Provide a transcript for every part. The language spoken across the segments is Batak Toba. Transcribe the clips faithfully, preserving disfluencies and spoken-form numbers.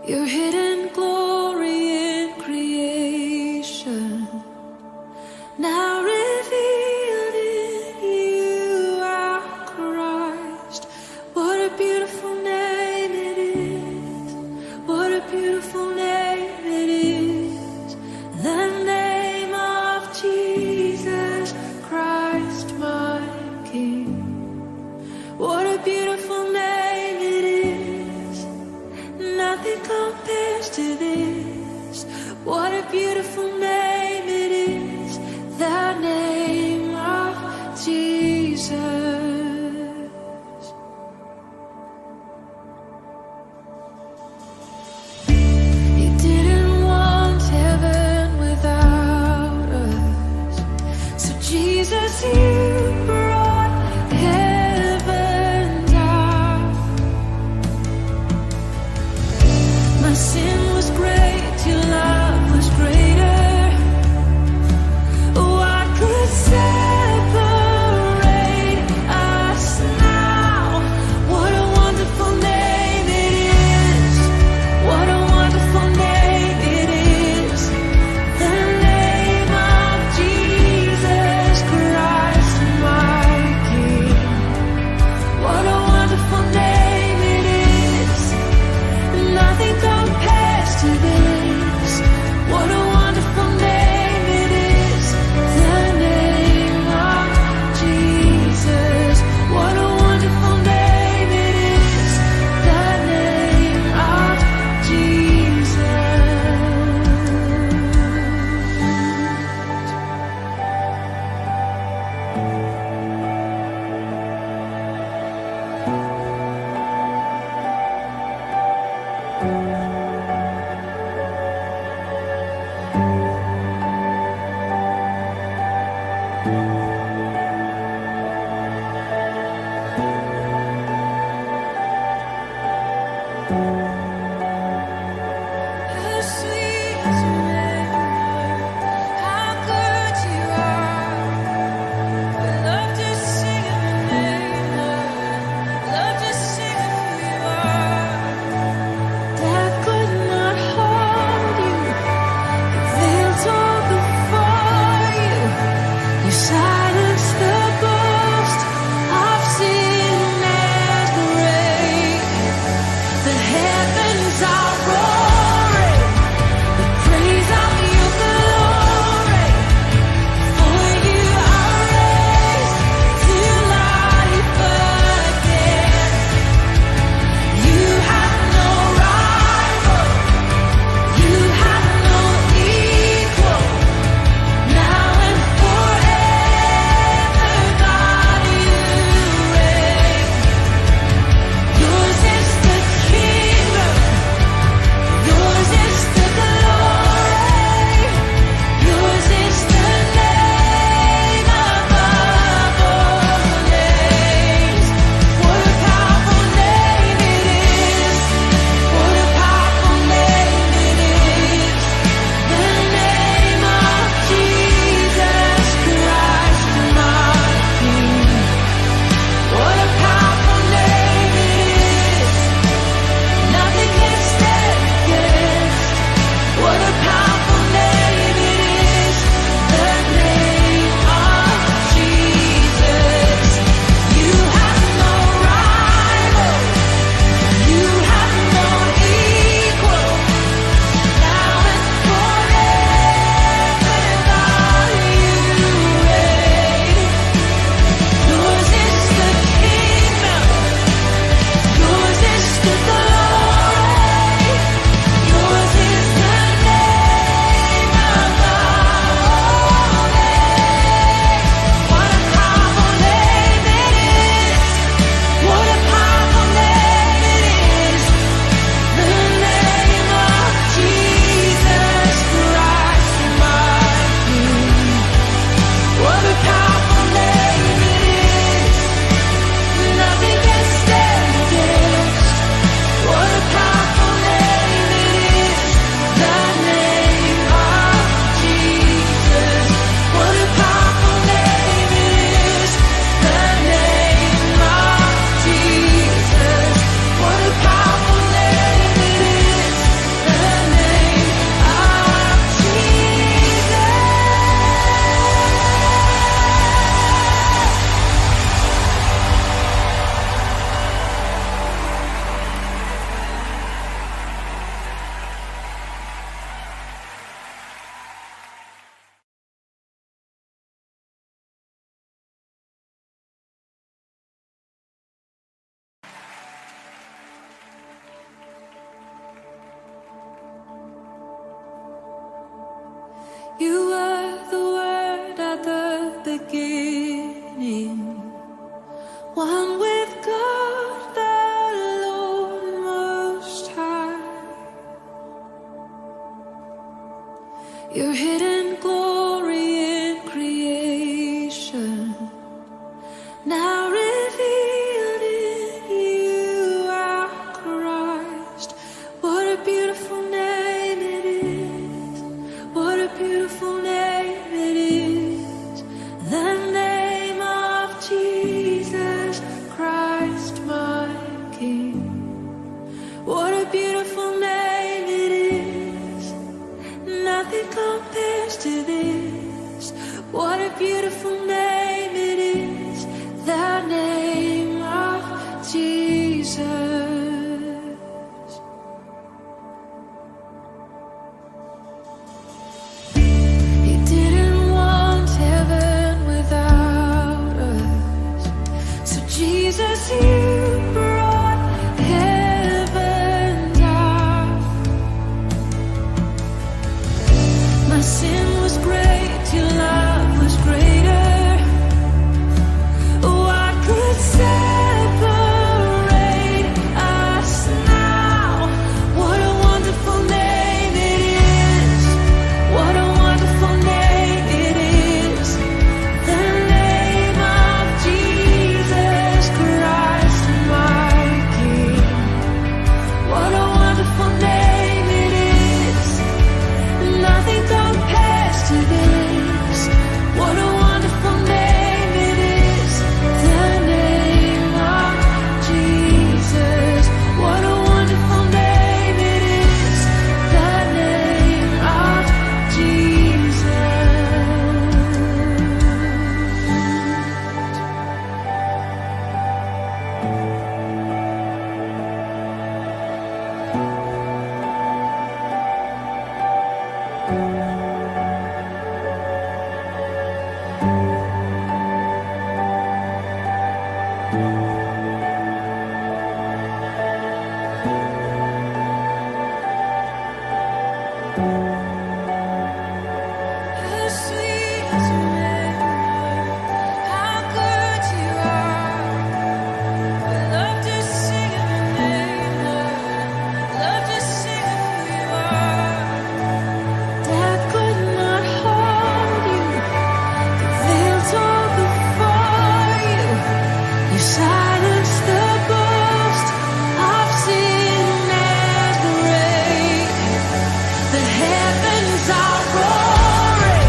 Your hidden glory in creation, now revealed in you, our Christ. What a beautiful name it is. What a beautiful name it is. The name of Jesus Christ, my King. What a beautiful name it is. Nothing compares to this. What a beautiful name it is. The name of Jesus. He didn't want heaven without us. So Jesus, you brought heaven down. My sin was great, your love was greater. What could separate us now? What a wonderful name it is. What a wonderful name it is. The name of Jesus Christ, my King. What a wonderful name it is. Nothing compares Your hidden glory in creation, now revealed in you, our Christ. What a beautiful name it is. What a beautiful name it is. The name of Jesus Christ, my King. What a beautiful name it is. Nothing compares to this. What a beautiful name it is. The name of Jesus. He didn't want heaven without us. So Jesus, you brought heaven down. My sin was great, your love was greater. What could separate us now? What a wonderful name it is. What a wonderful name it is. The name of Jesus Christ, my King. What a wonderful name it is. Nothing compares to this. What a wonderful name it is. The name of Jesus. What a wonderful name it is. The name of Jesus. How sweet is your name, Lord. How good you are. We love to sing of your name, Lord. Love to sing of who you are. Death could not hold you. The veil tore before you. You silenced the boast of sin and grave. The heavens are roaring.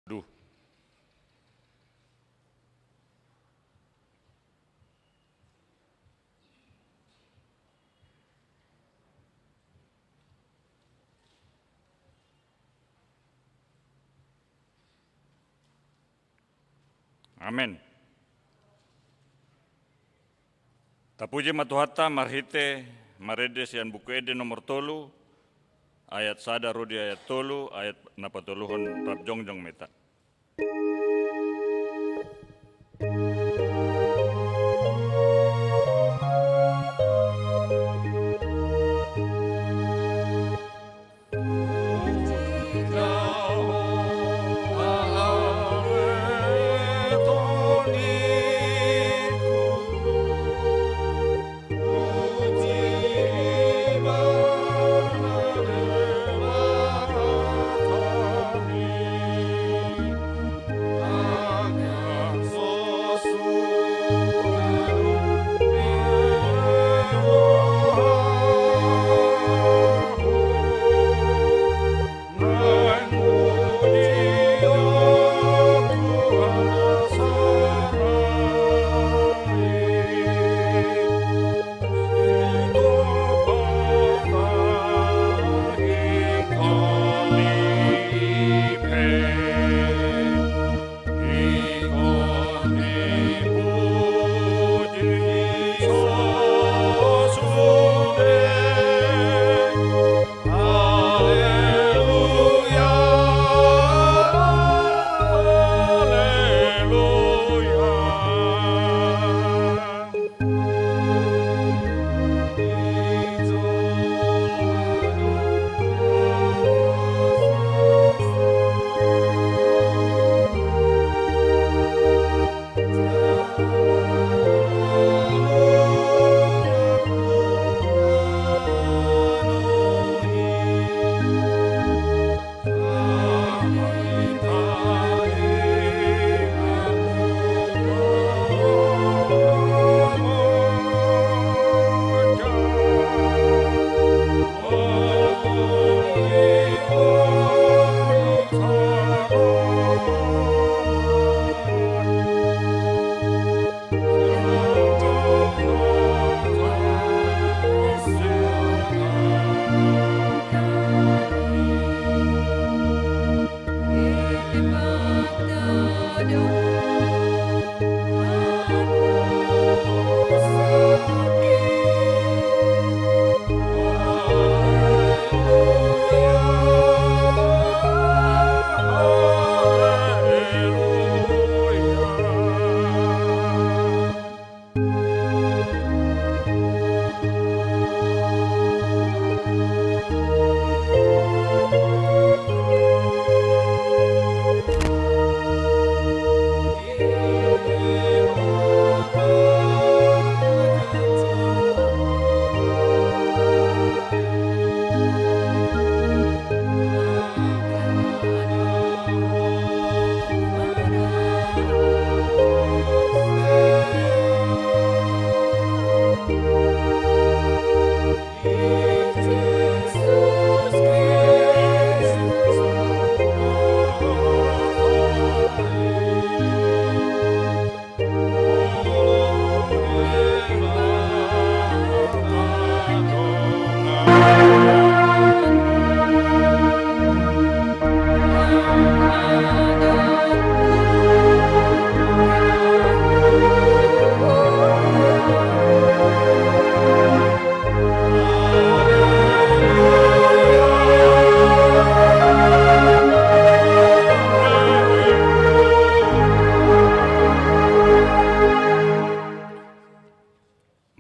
Duh. Amen. Tapuji ma Tuhanta marhite marende sian Buku Ende nomor tolu, ayat sada ro di ayat tolu, ayat na patoluhon rap jongjong ma hita.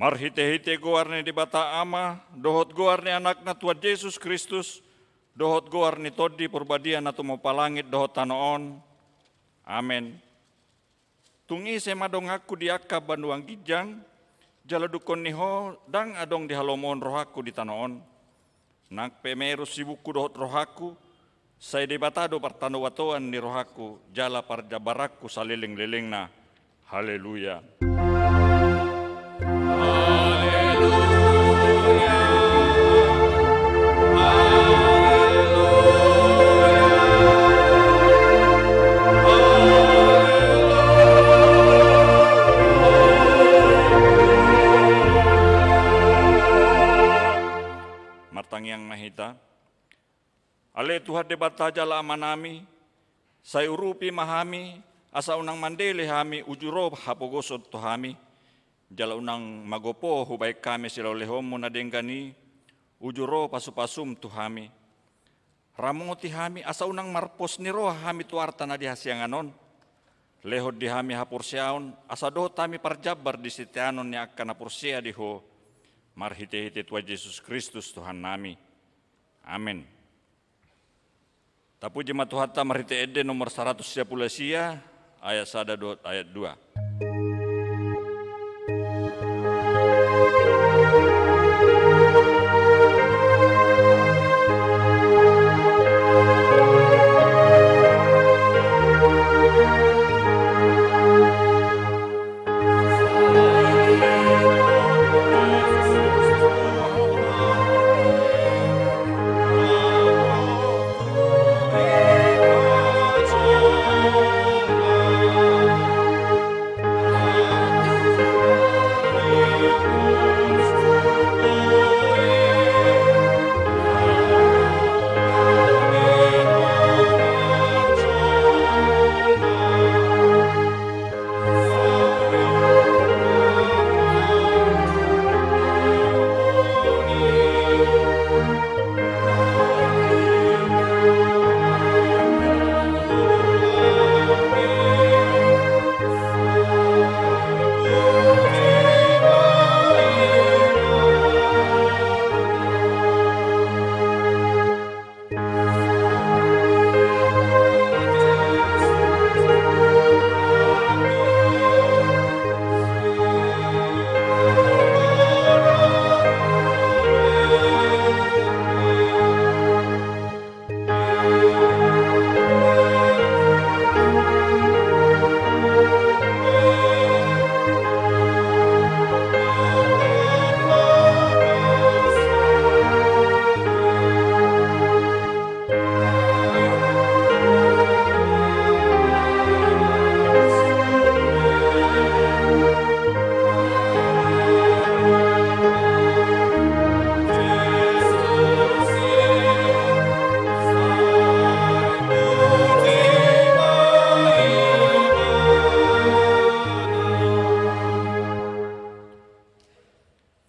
Marhitehite goar ni Debata Ama, dohot goar ni Anakna Tuhan Jesus Kristus, dohot goar ni Tondi Parbadia na tumompa langit dohot tano on. Amen. Tung ise ma donganku di angka banua ginjang, jala dungkon ni Ho ndang adong di halomoon rohangku di tano on. Nang pe merus ibungku dohot rohangku, sai Debata do partanobatoan ni rohangku, jala parjambaranku salelenglelengna. Haleluya. Martangiang ma hita. Ale Tuhan Debata jala Amanami, sai urupi ma hami, asa unang mandele hami uju ro hapogoson tu hami, jala unang magopo hubahen hami silehonlehonmu na denggan i, uju ro pasupasum tu hami. Ramoti hami, asa unang marpos ni roha hami tu arta na di hasiangan on. Lehon di hami haporseaon, asa dohot hami parjambar di siteanon ni angka na porsea di Ho, marhitehite Tuhan Jesus Kristus Tuhannami. Amen. Tapuji ma Tuhanta marhite ende nomor saratus sia pulu sia, ayat sada dohot ayat dua.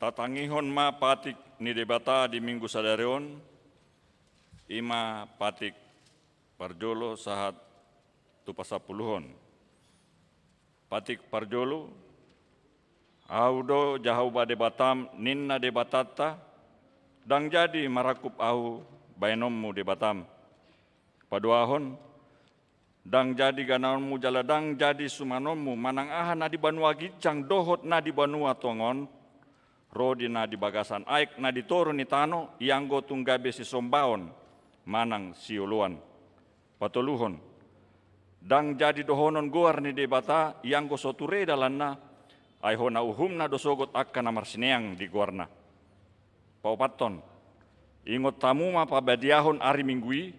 Tatangihon ma patik ni Debata di Minggu sadari on, i ma patik parjolo sahat tu pasampuluhon. Patik parjolo, Ahu do Jahowa Debatam, ninna Debatanta, ndang jadi marangkup Ahu baenonmu Debatam. Paduahon, ndang jadi ganaonmu jala ndang jadi sumanonmu manang aha na di banua ginjang dohot na di banua tongaon, ro di na di bagasan aek na di toru ni tano, ianggo tung gabe sisombaon manang sioloan. Patoluhon, ndang jadi dohonon goar ni Debata, ianggo so ture dalanna, ai hona uhumna do sogot angka na marsineang di goarna. Paopathon, ingot hamu ma pabadiahon ari Minggu i,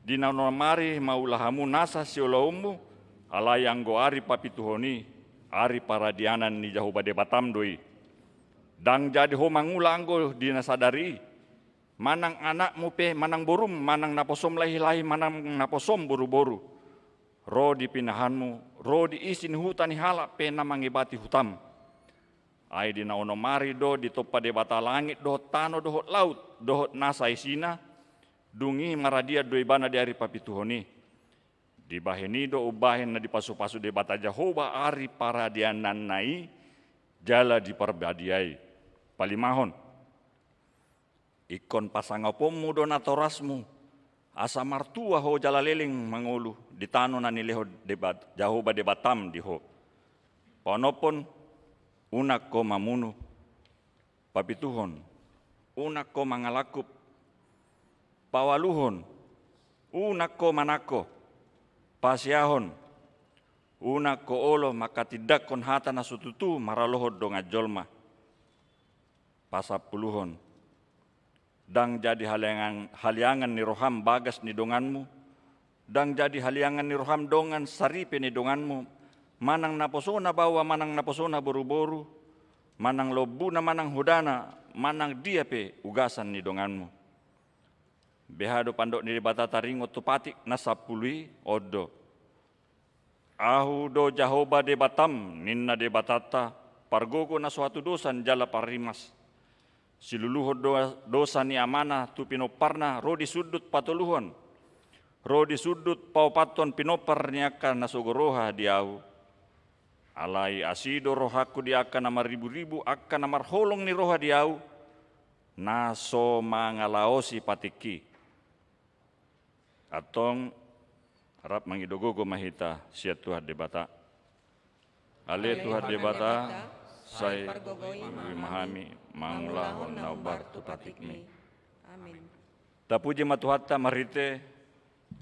di na onom ari mangula hamu nasa sioloanmu, alai anggo ari papituhon i, ari paradianan ni Jahowa Debatam do i. Ndang jadi ho mangula anggo di na sadari i, manang anakmu pe, manang borum, manang naposom lahilahi, manang naposom boruboru, ro di pinahanmu, ro di isi ni huta ni halak pe na mangebati hutam. Ai di na onom ari do ditompa Debata langit dohot tano dohot laut, dohot nasa isina, dung i maradian do ibana di ari papituhon i. Dibahen i do umbahen na dipasupasu Debata Jahowa ari paradiananna i, jala diparbadiai. Palimahon, ingkon pasangaponmu do natorasmu, asa martua ho jala leleng mangolu di tano na nilehon Debat-, Jahowa Debatam di ho. Paonomhon, unang ho mamunu. Papituhon, unang ho mangalangkup. Paualuhon, unang ho manangko. Pasiahon, unang ho olo manghatindanghon hata na so tutu maralohon dongan jolma. Pasampuluhon, ndang jadi haliangan, haliangan ni roham bagas ni donganmu, ndang jadi haliangan ni roham dongan saripe ni donganmu, manang naposona baoa, manang naposona boruboru, manang lombuna, manang hodana, manang dia pe ugasan ni donganmu. Beha do pandok ni Debata taringot tu patik na sampulu i? On do. Ahu do Jahowa Debatam, ninna Debatanta, pargogo na so hatudosan jala parrimas. Siluluhon do-, dosa ni amana tu pinomparna ro di sundut patoluhon, ro di sundut paopathon pinompar ni angka na sogo roha di ahu. Alai asi do rohangku di angka na marriburibu, angka na marholong ni roha di ahu, na so mangalaosi patikki. Antong, rap mangido gogo ma hita sian Tuhan Debata. Ale Tuhan Debata, sai pargogoi ma hami mangulahon na hombar tu patikmi. Amin. Tapuji ma Tuhanta marhite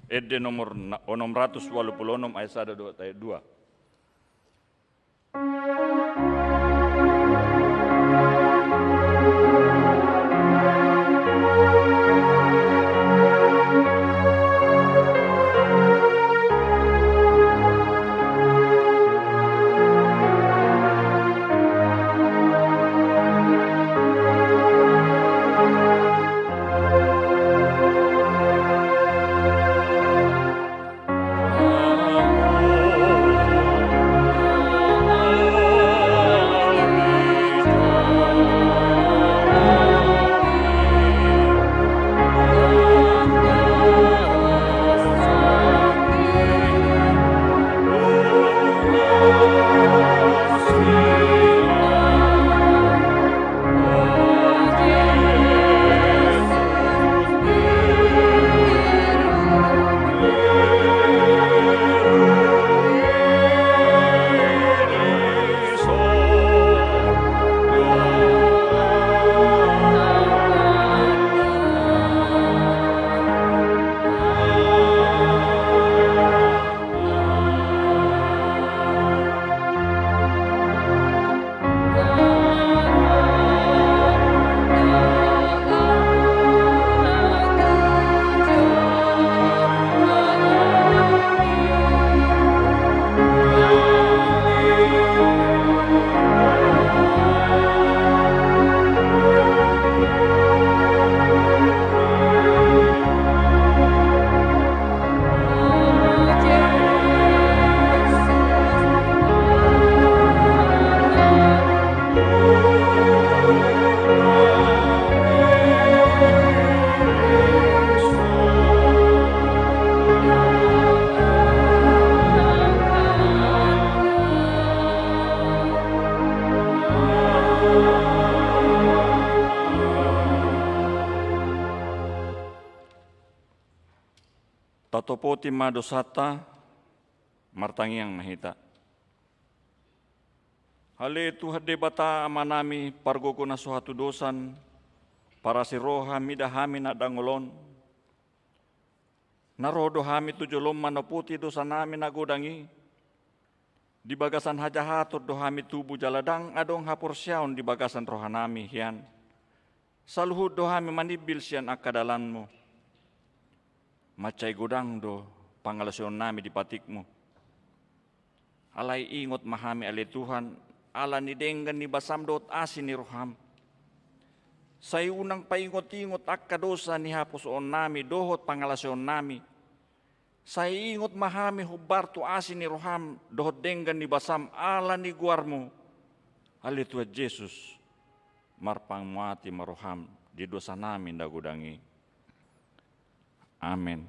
ende nomor na-, onom ratus ualu pulu onom, ayat sada dohot ayat dua. Tatopoti ma dosanta, martangiang ma hita. Ale Tuhan Debata Amanami, pargogo na so hatudosan, parasi roha mida hami na dangol on. Na ro do hami tu jolom manopoti dosanami na godang i. Di bagasan hajahaton do hami tubu jala ndang adong haporseaon di bagasan rohanami hian. Saluhut do hami manimbil sian angka dalanmu. Mansai godang do pangalaosionami di patikmu. Alai ingot ma hami ale Tuhan, ala ni denggan ni basam dohot asi ni roham. Sai unang paingot-ingot angka dosa ni haposoonnami dohot pangalaosionami. Sai ingot ma hami hombar tu asi ni roham dohot denggan ni basam ala ni goarmu. Ale Tuhan Jesus, marpanguati ma roham di dosanami na godang i. Amen.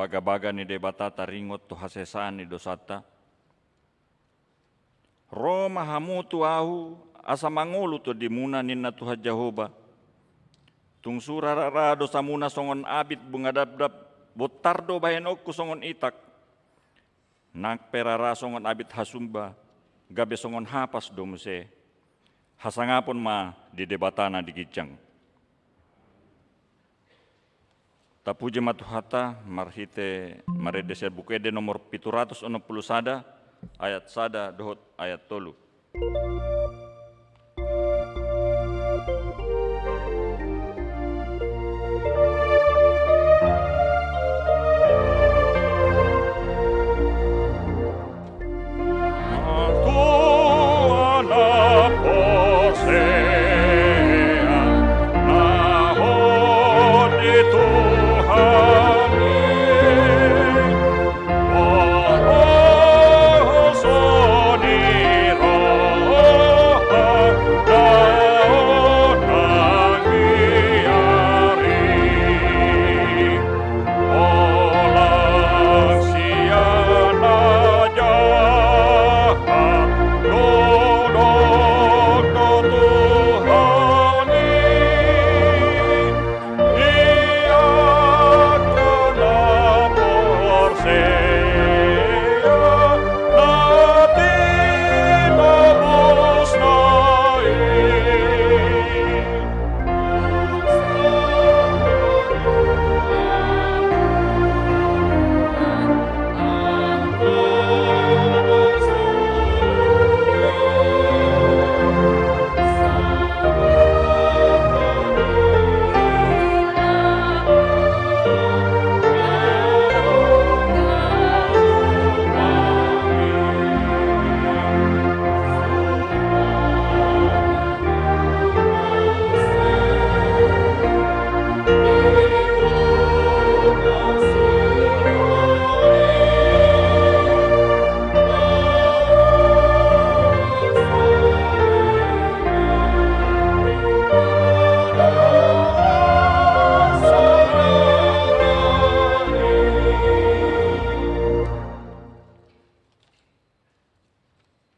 Bagabaga ni Debata taringot tu hasesaan ni dosanta. Ro ma hamu tu Ahu, asa mangolu tondimuna, ninna Tuhan Jahowa. Tung sura ra dosamuna songon abit bunga dabdab, bontar do bahenonku songon itak. Nang pe rara songon abit hasumba, gabe songon hapas do muse. Hasangapon ma di Debata na di ginjang. Tapuji ma Tuhanta marhite marende sian Buku Ende nomor pitu ratus onom pulu sada, ayat sada dohot ayat tolu.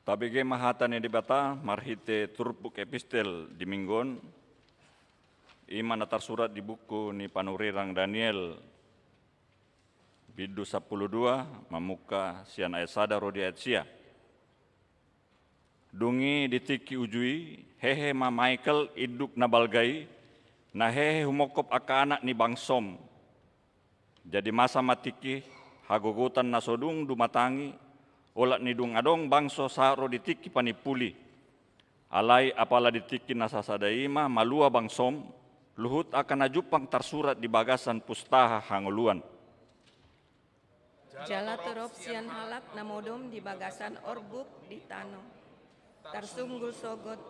Tabege ma hata ni Debata marhite turpuk epistel di minggu on, i ma na tarsurat di buku ni panurirang Daniel, bindu sampulu dua, mamungka sian ayat sada ro di ayat sia. Dung i di tingki uju i, hehe ma Michael induk na balga i, na hehe humongkop angka anak ni bangsom. Jadi masa ma tingki hagogotan na so dung dumatangi, olat ni dung adong bangso sahat ro di tingki panimpuli. Alai apala di tingki na sasada i ma malua bangsom, luhut angka na jumpang tarsurat di bagasan pustaha hangoluan. Jala torop sian halak na modom di bagasan orbuk di tano. Tarsunggul sogot,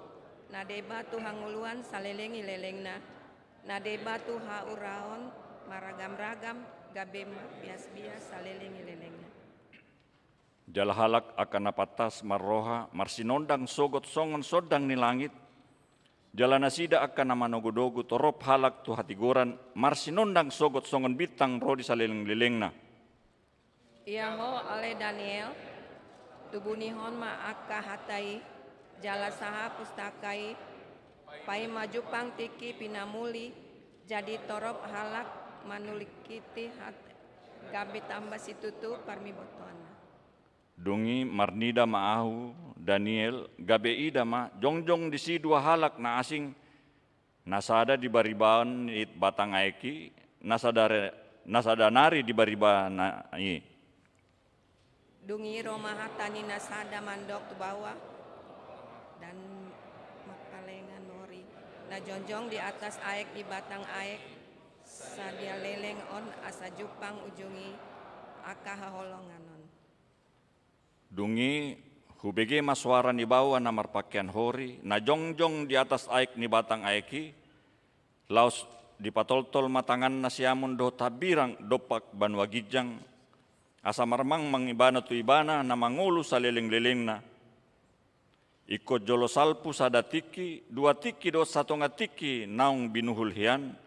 na deba tu hangoluan saleleng ni lelengna, na deba tu hauraon maragamragam gabe marbiasbias saleleng ni lelengna. Jala halak angka na pantas marroha marsinondang sogot songon sondang ni langit, jala nasida angka na manogunogu torop halak tu hatigoran marsinondang sogot songon bintang ro di saleleng ni lelengna. Ia ho ale Daniel, tubunihon ma angka hata i, jala sahat pustaka i, paima jumpang tingki pinamuli, jadi torop halak manulingkiti hata, gabe tamba situtu parnibotoanna. Dung i marnida ma ahu, Daniel, gabe ida ma jongjong disi dua halak na asing, na sada di bariba ni batang aek i, na sada re-, na sada nari di bariba na i. Dung i ro ma hata ni na sada mandok tu baoa, dan mangkalengan mori, na jongjong di atas aek di batang aek, sadia leleng on asa jumpang ujung i angka haholongan on. Dung i hubege ma soara ni baoa na marpakean hori, na jongjong di atas aek ni batang aek i, laos dipatoltol ma tanganna siamun dohot hambirang dompak banua ginjang, asa marmangmang ibana tu ibana na mangolu saleleng-lelengna. Ingkon jolo salpu sada tingki, dua tingki dohot satonga tingki naung binuhul hian,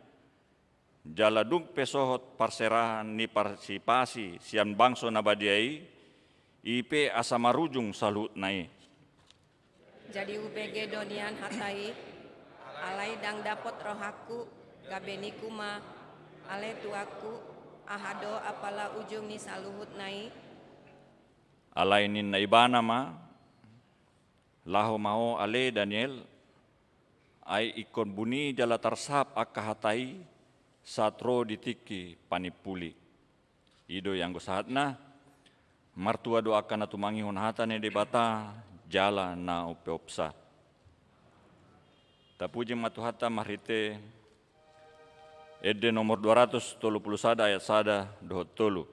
jala dung pe sohot parserahan ni parsipasi sian bangso na badia i, i pe asa marujung saluhutna i. Jadi hubege do nian hata i, alai ndang dapot rohangku, gabe ningku ma, ale Tuanku, aha do apala ujung ni saluhutna i? Alai ninna ibana ma, laho ma ho ale Daniel, ai ingkon buni jala tarsahap angka hata i sahat ro di tingki panimpuli. I do ianggo sahatna, martua do angka na tumangihon hata ni Debata jala na umpeopsa. Tapuji ma Tuhanta marhite ende nomor dua ratus tolu pulu sada ayat sada dohot tolu.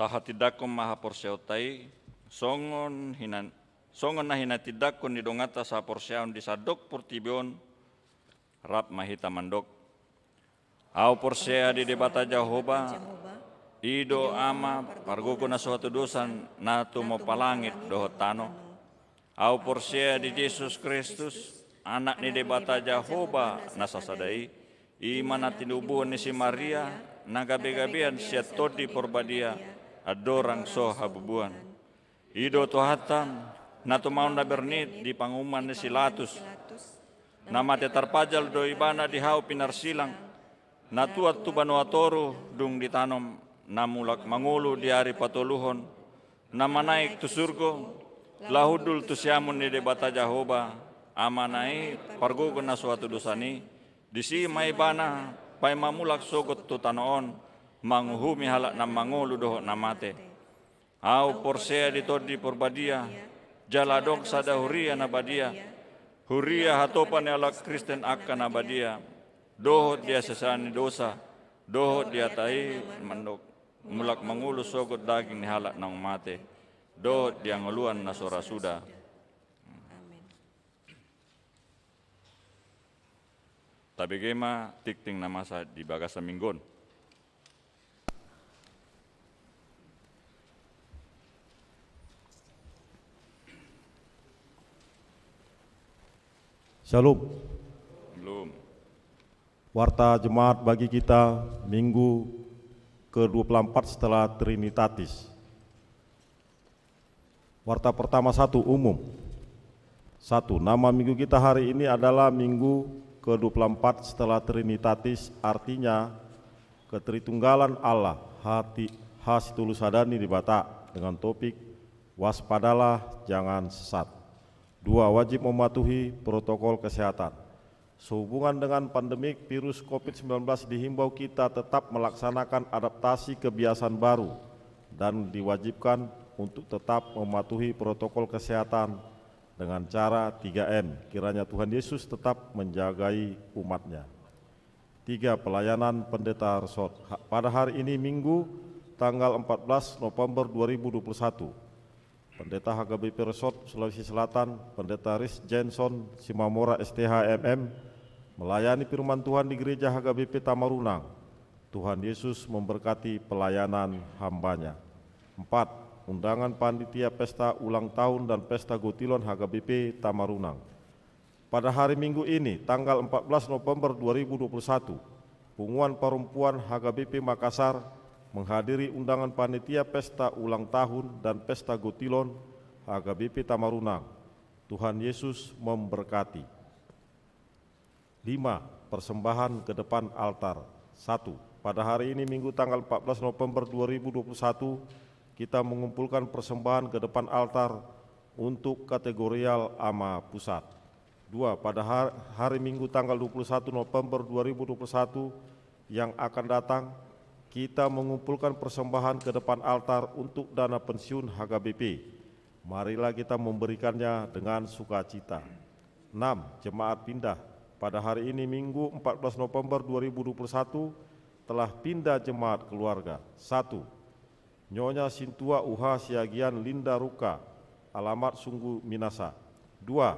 Tahatindangkon ma haporseaonta i, songon hinan-, songon na hinatindangkon ni donganta sahaporseaon di sandok portibi on, rap ma hita mandok. Ahu porsea di Debata Jahowa, i do Ama, pargogo na so hatudosan, na tumompa langit dohot tano. Ahu porsea di Jesus Kristus, Anak ni Debata Jahowa na sasada i, i ma na tinubuhon ni si Maria, na gabegabean sian Tondi Porbadia, andorang so habubuhan. I do Tuhanta, na tumaon na bernit di panguhuman ni si Latus, na mate tarpajal do ibana di hau pinarsilang, na tuat tu banua toru dung ditanom, na mulak mangolu di ari patoluhon, na manaek tu surgo, laho hundul tu siamun ni Debata Jahowa, Amana i, pargogo na so hatudosan i, disi ma ibana, paima mulak sogot tu tano on, manguhumi halak na mangolu dohot na mate. Ahu porsea di Tondi Porbadia, jala adong sada huria na badia, huria hatopan ni halak Kristen angka na badia, dohot di hasesaan ni dosa, dohot di hata i mandok, mulak mangolu sogot daging ni halak naung mate, dohot di hangoluan na so ra suda. Amen. Tabege ma tingting na masa di bagasan minggu on. Syalom. Syalom. Warta Jemaat bagi kita Minggu kedua puluh empat setelah Trinitatis. Warta pertama satu, umum. Satu, nama minggu kita hari ini adalah Minggu kedua puluh empat setelah Trinitatis, artinya Ketritunggalan Allah, hati, hasitolu sada ni Debata, dengan topik, Waspadalah, jangan sesat. Dua, wajib mematuhi protokol kesehatan. Sehubungan dengan pandemik virus covid sembilan belas, dihimbau kita tetap melaksanakan adaptasi kebiasaan baru dan diwajibkan untuk tetap mematuhi protokol kesehatan dengan cara tiga M. Kiranya Tuhan Yesus tetap menjagai umat-Nya. Tiga, pelayanan pendeta resort. Ha-, pada hari ini Minggu, tanggal empat belas November dua ribu dua puluh satu, Pendeta H K B P Resort Sulawesi Selatan, Pendeta Ris Jenson Simamora, S T H, M M, melayani firman Tuhan di Gereja H K B P Tamarunang. Tuhan Yesus memberkati pelayanan hamba-Nya. Empat, undangan panitia pesta ulang tahun dan pesta gotilon H K B P Tamarunang. Pada hari Minggu ini, tanggal empat belas November dua ribu dua puluh satu, Punguan Parompuan H K B P Makassar Menghadiri undangan panitia pesta ulang tahun dan pesta gotilon H K B P Tamarunang. Tuhan Yesus memberkati. Lima, persembahan ke depan altar. Satu, pada hari ini Minggu tanggal empat belas November dua ribu dua puluh satu, kita mengumpulkan persembahan ke depan altar untuk kategorial ama pusat. Dua, pada har-, hari Minggu tanggal dua puluh satu November dua ribu dua puluh satu yang akan datang, kita mengumpulkan persembahan ke depan altar untuk dana pensiun H K B P. Marilah kita memberikannya dengan sukacita. Enam, jemaat pindah. Pada hari ini Minggu empat belas November dua ribu dua puluh satu telah pindah jemaat keluarga. Satu, Nyonya Sintua Uha Siagian Linda Ruka, alamat Sunggu Minasa. Dua,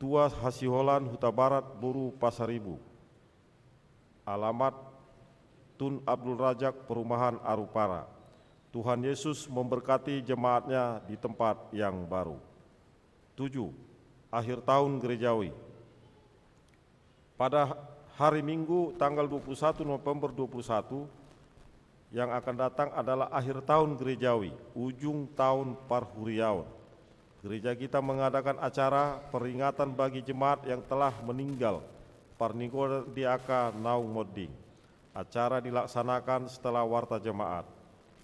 Tua Hasiholan Hutabarat boru Pasaribu, alamat Tun Abdul Razak, perumahan Arupara. Tuhan Yesus memberkati jemaatnya di tempat yang baru. Tujuh, akhir tahun gerejawi. Pada hari Minggu tanggal dua puluh satu November dua puluh satu yang akan datang adalah akhir tahun gerejawi, ujung tahun parhuriaon. Gereja kita mengadakan acara peringatan bagi jemaat yang telah meninggal, parningotan di angka naung monding. Acara dilaksanakan setelah warta jemaat.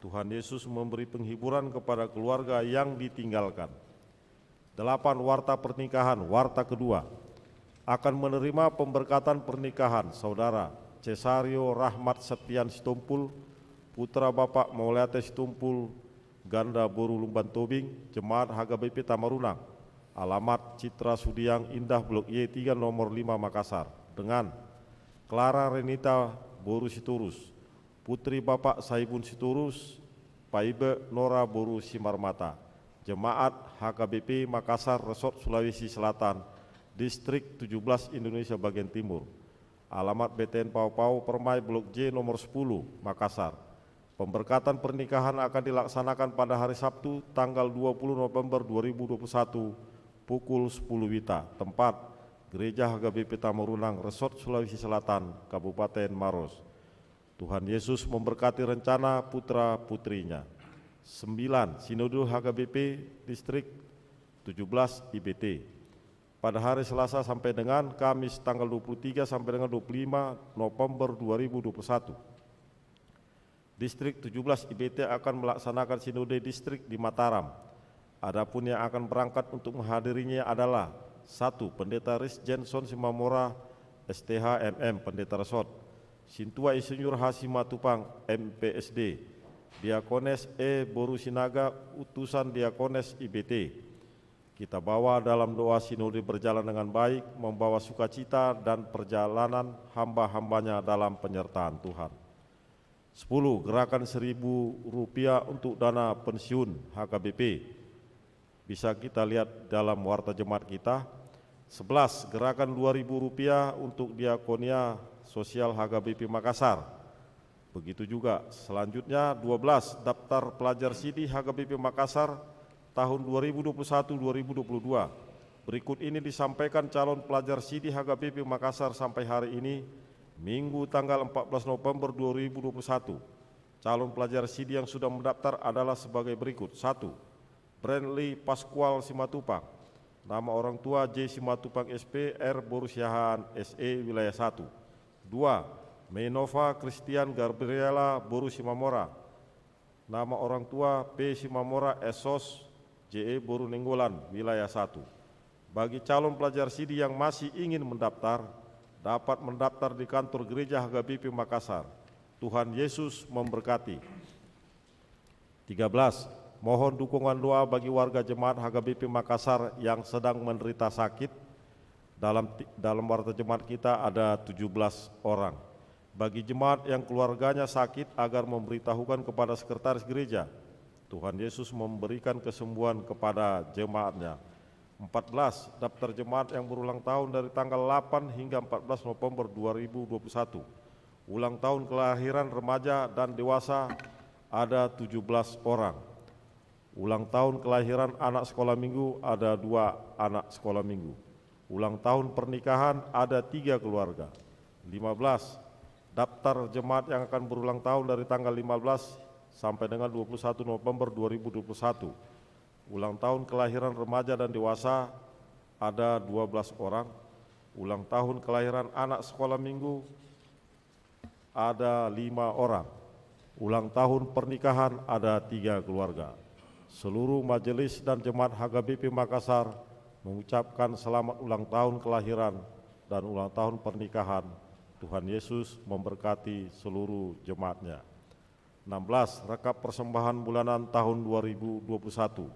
Tuhan Yesus memberi penghiburan kepada keluarga yang ditinggalkan. Delapan, warta pernikahan, warta kedua. Akan menerima pemberkatan pernikahan Saudara Cesario Rahmat Septian Sitompul, putra Bapak Mauliate Sitompul, Ganda boru Lumban Tobing, jemaat H K B P Tamarunang, alamat Citra Sudiang Indah Blok Y tiga nomor lima Makassar, dengan Clara Renita boru Sitorus, putri Bapak Saibun Sitorus, paibe Nora boru Simarmata, jemaat H K B P Makassar, Resort Sulawesi Selatan, Distrik tujuh belas Indonesia bagian timur. Alamat B T N Pao-Pao Permai Blok J nomor sepuluh, Makassar. Pemberkatan pernikahan akan dilaksanakan pada hari Sabtu, tanggal dua puluh November dua ribu dua puluh satu, pukul sepuluh WITA. Tempat, Gereja H K B P Tamarunang, Resort Sulawesi Selatan, Kabupaten Maros. Tuhan Yesus memberkati rencana putra-putrinya. Sembilan, Sinode H K B P Distrik tujuh belas I B T. Pada hari Selasa sampai dengan Kamis tanggal dua puluh tiga sampai dengan dua puluh lima November dua ribu dua puluh satu. Distrik tujuh belas I B T akan melaksanakan sinode distrik di Mataram. Adapun yang akan berangkat untuk menghadirinya adalah, satu, Pendeta Ris Jenson Simamora, S T H, M M, Pendeta Resort. Sintua Insinyur H. Simatupang, M P S D. Diakones E. Boru Sinaga, utusan Diakones I B T. Kita bawa dalam doa sinode berjalan dengan baik, membawa sukacita dan perjalanan hamba-hambanya dalam penyertaan Tuhan. Sepuluh, gerakan seribu rupiah untuk dana pensiun H K B P. Bisa kita lihat dalam warta jemaat kita. Sebelas, gerakan dua ribu rupiah untuk diakonia sosial H K B P Makassar. Begitu juga selanjutnya, dua belas, daftar pelajar sidi H K B P Makassar tahun dua ribu dua puluh satu dua ribu dua puluh dua. Berikut ini disampaikan calon pelajar sidi H K B P Makassar sampai hari ini, Minggu tanggal empat belas November dua ribu dua puluh satu. Calon pelajar sidi yang sudah mendaftar adalah sebagai berikut. Satu, Brandly Pascual Simatupang. Nama orang tua J. Simatupang S P, R. Boru Siahaan, S E, wilayah satu. Dua, Meinova Christian Gabriela Boru Simamora. Nama orang tua P. Simamora, S. Sos, J. E. Boru Nainggolan, wilayah satu. Bagi calon pelajar sidi yang masih ingin mendaftar, dapat mendaftar di kantor gereja H K B P Makassar. Tuhan Yesus memberkati. Tiga belas, mohon dukungan doa bagi warga jemaat H K B P Makassar yang sedang menderita sakit. Dalam ti-, dalam warta jemaat kita ada tujuh belas orang. Bagi jemaat yang keluarganya sakit, agar memberitahukan kepada sekretaris gereja. Tuhan Yesus memberikan kesembuhan kepada jemaatnya. Empat belas, daftar jemaat yang berulang tahun dari tanggal delapan hingga empat belas November dua ribu dua puluh satu. Ulang tahun kelahiran remaja dan dewasa ada tujuh belas orang. Ulang tahun kelahiran anak sekolah minggu ada dua anak sekolah minggu. Ulang tahun pernikahan ada tiga keluarga. Lima belas, Daftar jemaat yang akan berulang tahun dari tanggal lima belas sampai dengan dua puluh satu November dua ribu dua puluh satu. Ulang tahun kelahiran remaja dan dewasa ada dua belas orang. Ulang tahun kelahiran anak sekolah minggu ada lima orang. Ulang tahun pernikahan ada tiga keluarga. Seluruh majelis dan jemaat H K B P Makassar mengucapkan selamat ulang tahun kelahiran dan ulang tahun pernikahan. Tuhan Yesus memberkati seluruh jemaatnya. Enam belas, rekap persembahan bulanan tahun dua ribu dua puluh satu.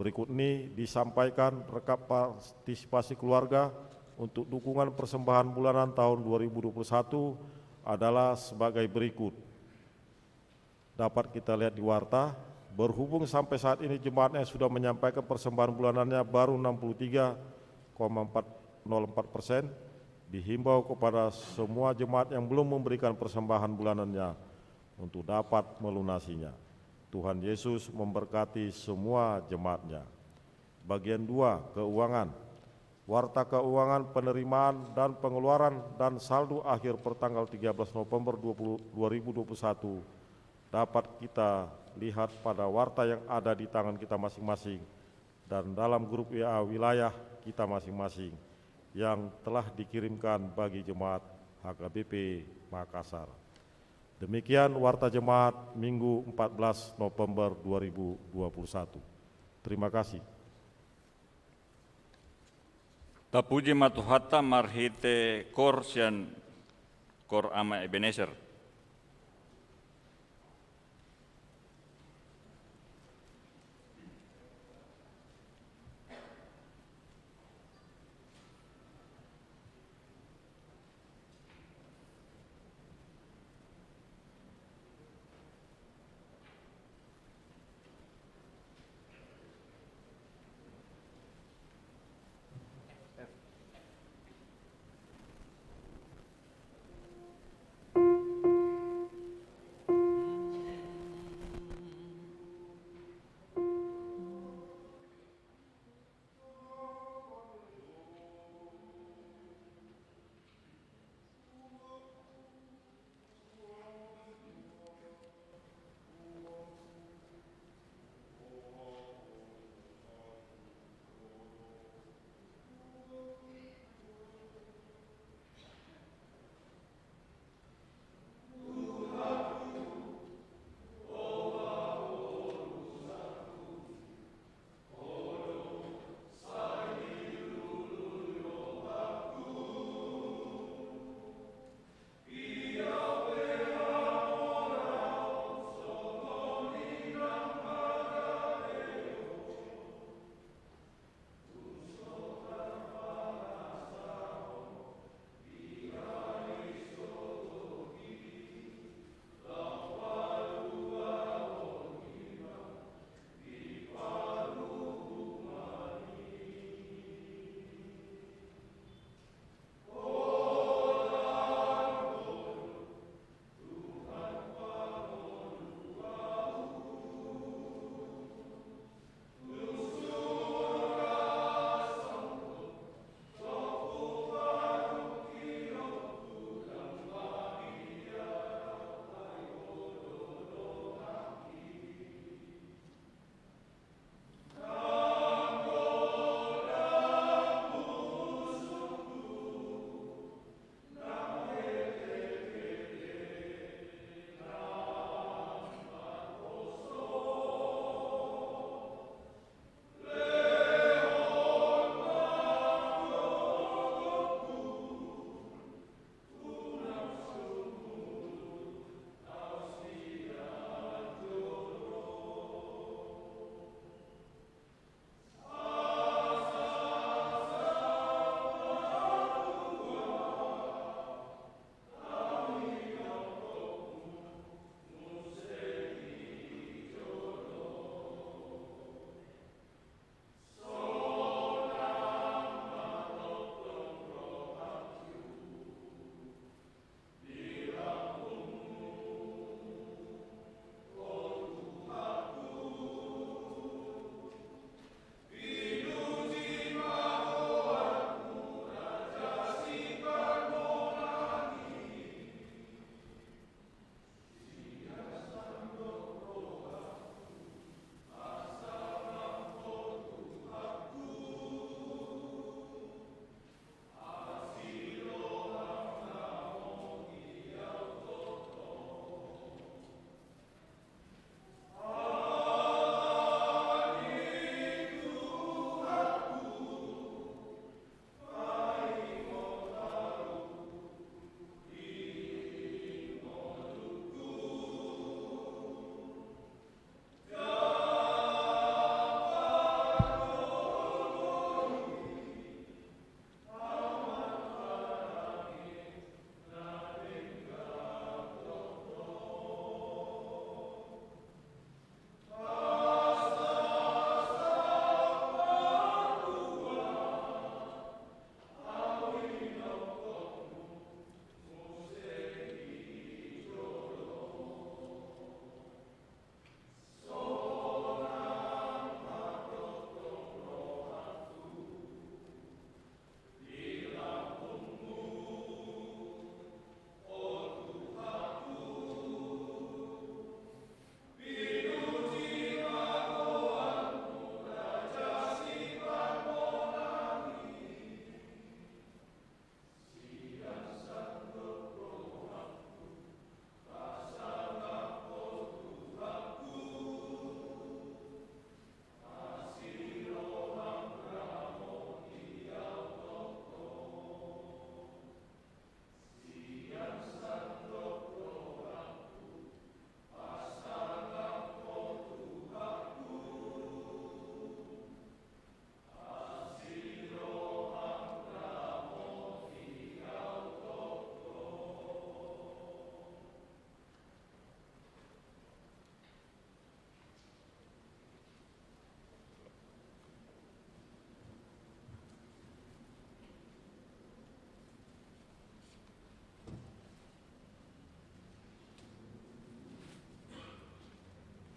Berikut ini disampaikan rekap partisipasi keluarga untuk dukungan persembahan bulanan tahun dua ribu dua puluh satu adalah sebagai berikut. Dapat kita lihat di warta, berhubung sampai saat ini jemaatnya sudah menyampaikan persembahan bulanannya baru enam puluh tiga koma empat nol empat persen, dihimbau kepada semua jemaat yang belum memberikan persembahan bulanannya untuk dapat melunasinya. Tuhan Yesus memberkati semua jemaatnya. Bagian dua, keuangan. Warta keuangan penerimaan dan pengeluaran dan saldo akhir pertanggal tiga belas November dua puluh, dua ribu dua puluh satu dapat kita lihat pada warta yang ada di tangan kita masing-masing dan dalam grup W A wilayah kita masing-masing yang telah dikirimkan bagi jemaat H K B P Makassar. Demikian warta jemaat Minggu empat belas November dua ribu dua puluh satu. Terima kasih. Tapuji ma Tuhanta marhite koor sian Koor Ama Ebenezer.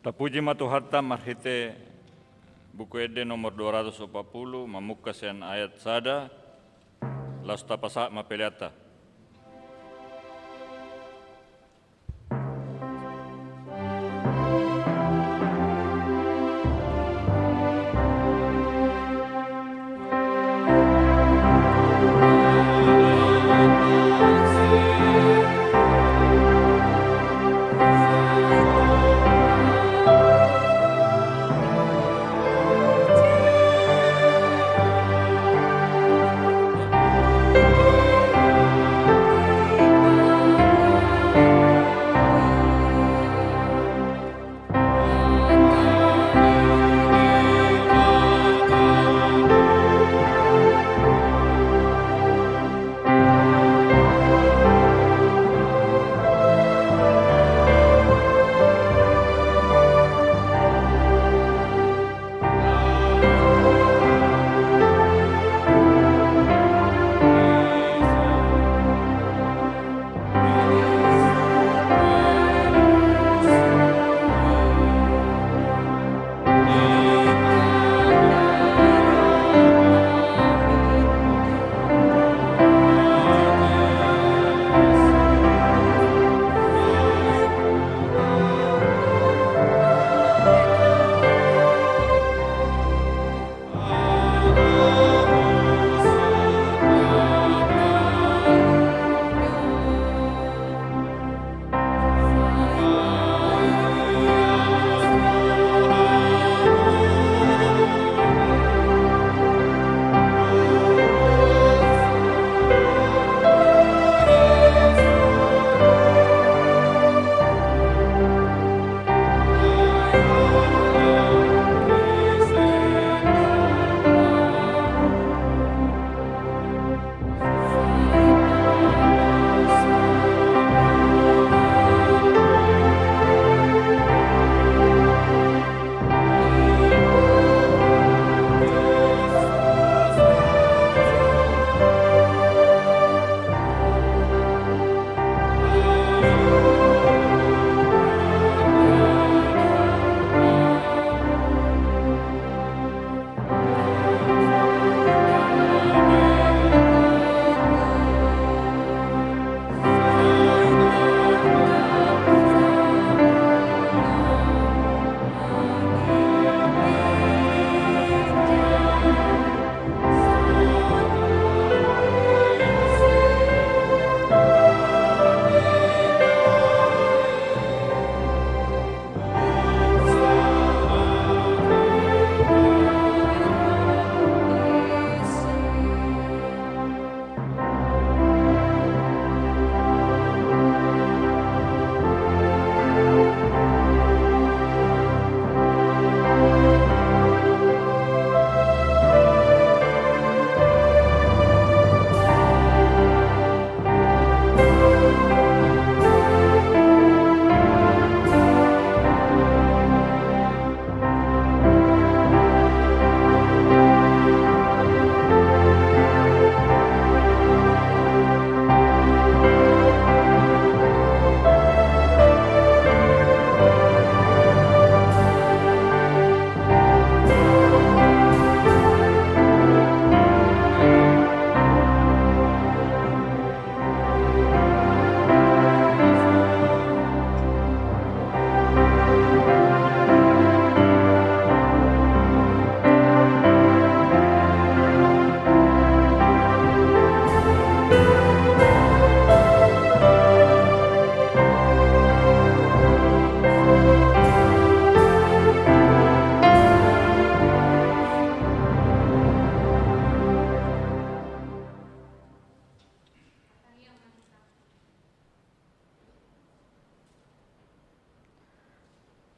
Tapuji ma Tuhanta marhite Buku Ende nomor dua ratus opat pulu, mamungka sian ayat sada, laos tapasahat ma peleanta.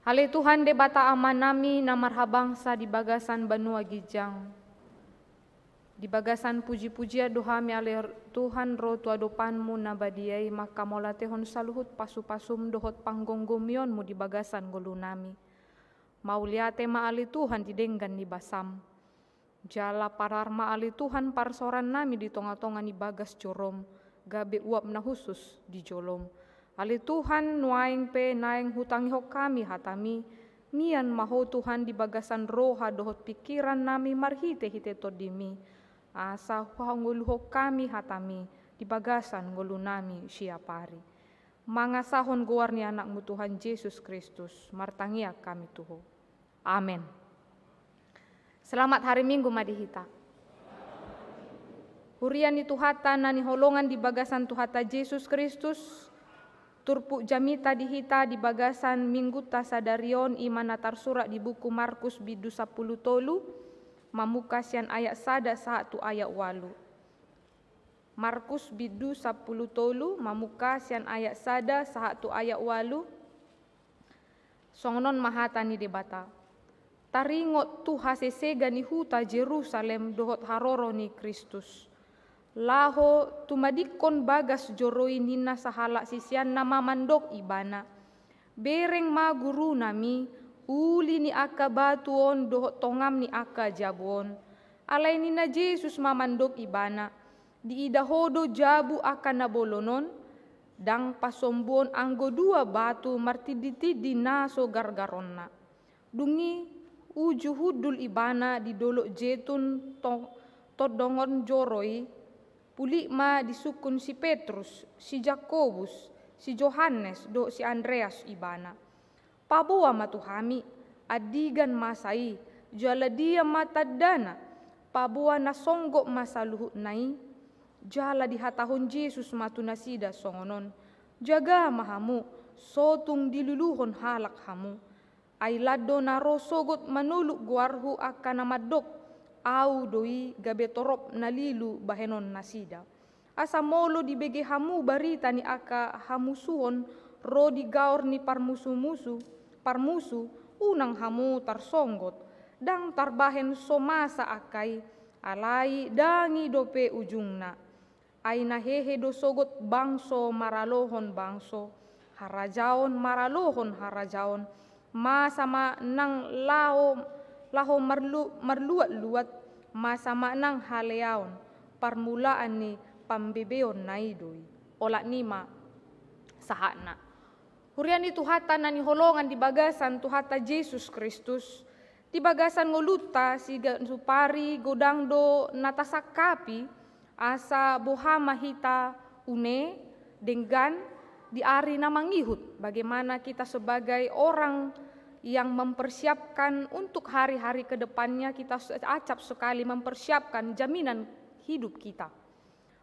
Ale Tuhan Debata Amanami na marhabangsa di bagasan banua ginjang, di bagasan puji-pujian do hami ale Tuhan ro tu adopanMu na badia i mangkamauliatehon saluhut pasu-pasuM dohot panggonggomionMu di bagasan ngolunami. Mauliate ma ale Tuhan di denggan ni basaM. Jala parar ma ale Tuhan parsaorannami di tonga-tonga ni bagas joroM, gabe uap na hushus di joloM. Ale Tuhan, nuaeng pe naeng hutangihon hami hataMi, Mian ma Ho Tuhan di bagasan roha dohot pingkiran nami marhite-hite Tondim i, asa hangoluhon hami hataMi di bagasan ngolu nami siapari. Mangasahon goar ni AnakMu Tuhan Jesus Kristus, martangiang hami tu Ho. Amen. Selamat hari Minggu ma di hita. Huria ni Tuhanta na hinaholongan di bagasan Tuhanta Jesus Kristus, turpuk jamita di hita di bagasan Minggunta sadari on i ma na tarsurat di buku Markus bindu sampulu tolu, mamungka sian ayat sada sahat tu ayat ualu. Markus bindu sampulu tolu, mamungka sian ayat sada sahat tu ayat ualu. Songon on ma hata ni Debata: Taringot tu hasesega ni huta Jerusalem dohot haroro ni Kristus, laho tumadingkon bagas joro i ninna sahalak siseanna ma mandok Ibana: Bereng ma Gurunami, uli ni angka batu on dohot tongam ni angka jabu on. Alai ninna Jesus ma mandok ibana: Diida ho do jabu angka na bolon on? Ndang pasombuon anggo dua batu martinditindi na so gargaronna. Dung i uju hundul ibana di dolok Jetun to-, tondongon joro i, pulik ma disungkun si Petrus, si Jakobus, si Johannes dohot si Andreas ibana. Paboa ma tu hami, andigan masa i, jala dia ma tandana, paboa na songgop ma saluhutna i? Jala dihatahon Jesus ma tu nasida songon on: Jaga ma hamu, so tung diluluhon halak hamu. Ai lan do na ro sogot manoluk goarhu angka na mandok: Ahu do i, gabe torop na lilu bahenon nasida. Asa molo dibege hamu barita ni angka hamusuon ro di gaor ni parmusu-musu, parmusu, unang hamu tarsonggot, ndang tarbahen so masa angka i, alai ndang i dope ujungna. Ai na hehe do sogot bangso maralohon bangso, harajaon maralohon harajaon, masa ma nang laho, laho marlu-, marluat-luat, masa ma nang haleaon, parmulaan ni pambebeonna i do i. Olat ni ma sahatna. Huria ni Tuhanta na hinaholongan di bagasan Tuhanta Jesus Kristus, di bagasan ngolunta siganup ari godang do na tasangkapi, asa boha ma hita une, denggan di ari na mangihut, bagaimana kita sebagai orang yang mempersiapkan untuk hari-hari ke depannya, kita se-, acap sekali mempersiapkan jaminan hidup kita.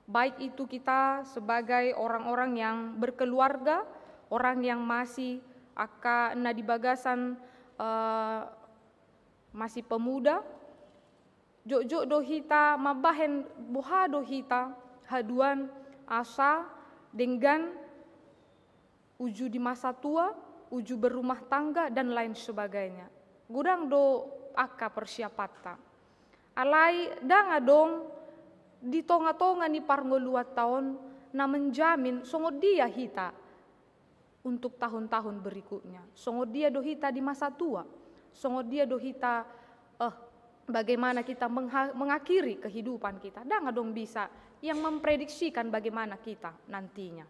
Baik itu kita sebagai orang-orang yang berkeluarga, orang yang masih angka na di bagasan, eh, masih pemuda, jotjot do hita mambahen boha do hita haduan asa denggan uju di masa tua, uju berumah tangga, dan lain sebagainya. Godang do angka persiapanta. Alai ndang adong di tonga-tonga ni parngoluanta on na menjamin songon dia hita untuk tahun-tahun berikutnya. Songon dia do hita di masa tua. Songon dia do hita, eh, bagaimana kita mengha-, mengakhiri kehidupan kita. Ndang adong bisa yang memprediksikan bagaimana kita nantinya.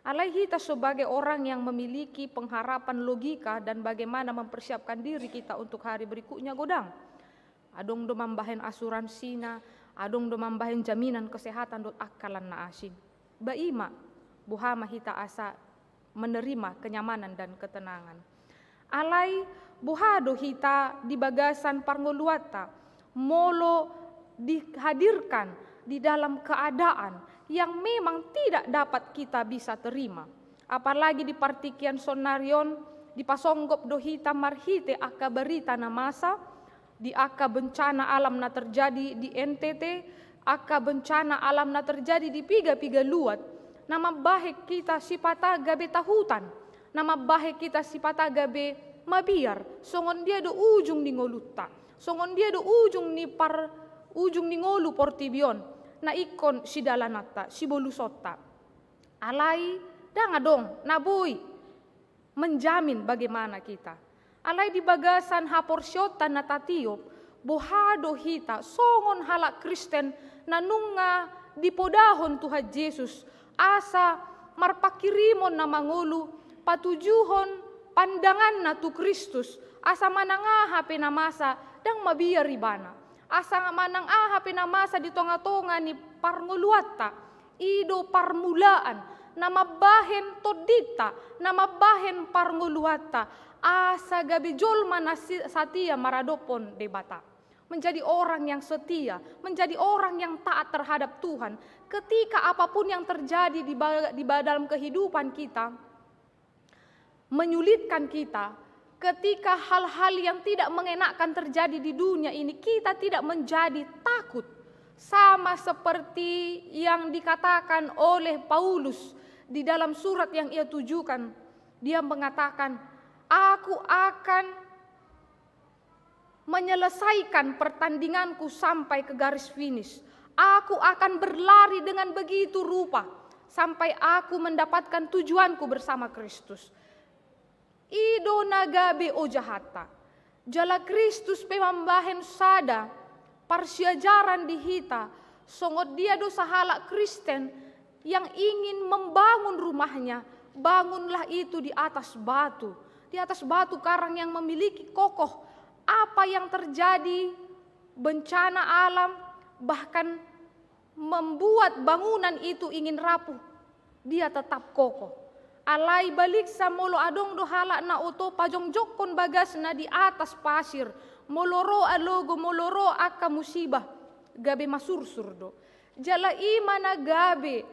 Alai hita sebagai orang yang memiliki pengharapan logika dan bagaimana mempersiapkan diri kita untuk hari berikutnya godang. Adong do mambahen asuransinya, adong do mambahen jaminan kesehatan dohot angka lan na asing. Ba i ma, boha ma hita asa menerima kenyamanan dan ketenangan. Alai boha do hita di bagasan parngoluanta, molo dihadirkan di dalam keadaan yang memang tidak dapat kita bisa terima. Apalagi di partingkian saonari on, dipasonggop do hita marhite angka barita na masa, di angka bencana alam na terjadi di N T T, angka bencana alam na terjadi di piga-piga luat, na mambahen hita sipata gabe tahutan, na mambahen hita sipata gabe mabiar, songon dia do ujung ni ngolunta, songon dia do ujung ni par-, ujung ni ngolu portibi on, na ingkon sidalananta, sibolusonta. Alai ndang adong na boi menjamin bagaimana kita. Alai di bagasan haporseaonta na tatiop, boha do hita songon halak Kristen na nunga dipodahon Tuhan Jesus, asa marpanghirimon na mangolu, patujuhon pandanganna tu Kristus, Asa manang aha pe na masa, ndang mabiar ibana. Asa manang aha pe na masa di tonga-tonga ni parngoluanta, i do parmulaan na mambahen tondinta, na mambahen parngoluanta, asa gabe jolma na si-, satia maradophon Debata. Menjadi orang yang setia, menjadi orang yang taat terhadap Tuhan. Ketika apapun yang terjadi di ba-, di ba-, dalam kehidupan kita, menyulitkan kita, ketika hal-hal yang tidak mengenakkan terjadi di dunia ini, kita tidak menjadi takut. Sama seperti yang dikatakan oleh Paulus di dalam surat yang ia tujukan. Dia mengatakan, "Aku akan menyelesaikan pertandinganku sampai ke garis finish. Aku akan berlari dengan begitu rupa sampai aku mendapatkan tujuanku bersama Kristus." I do na gabe ojahanta. Jala Kristus pe mambahen sada parsiajaran di hita, songon dia do sahalak Kristen yang ingin membangun rumahnya, bangunlah itu di atas batu. Di atas batu karang yang memiliki kokoh. Apa yang terjadi, bencana alam, bahkan membuat bangunan itu ingin rapuh, dia tetap kokoh. Alai baliksa molo adong do halak na oto pajongjongkon bagasna di atas pasir, molo ro alogo, molo ro angka musibah, gabe masursur do. Jala i ma na gabe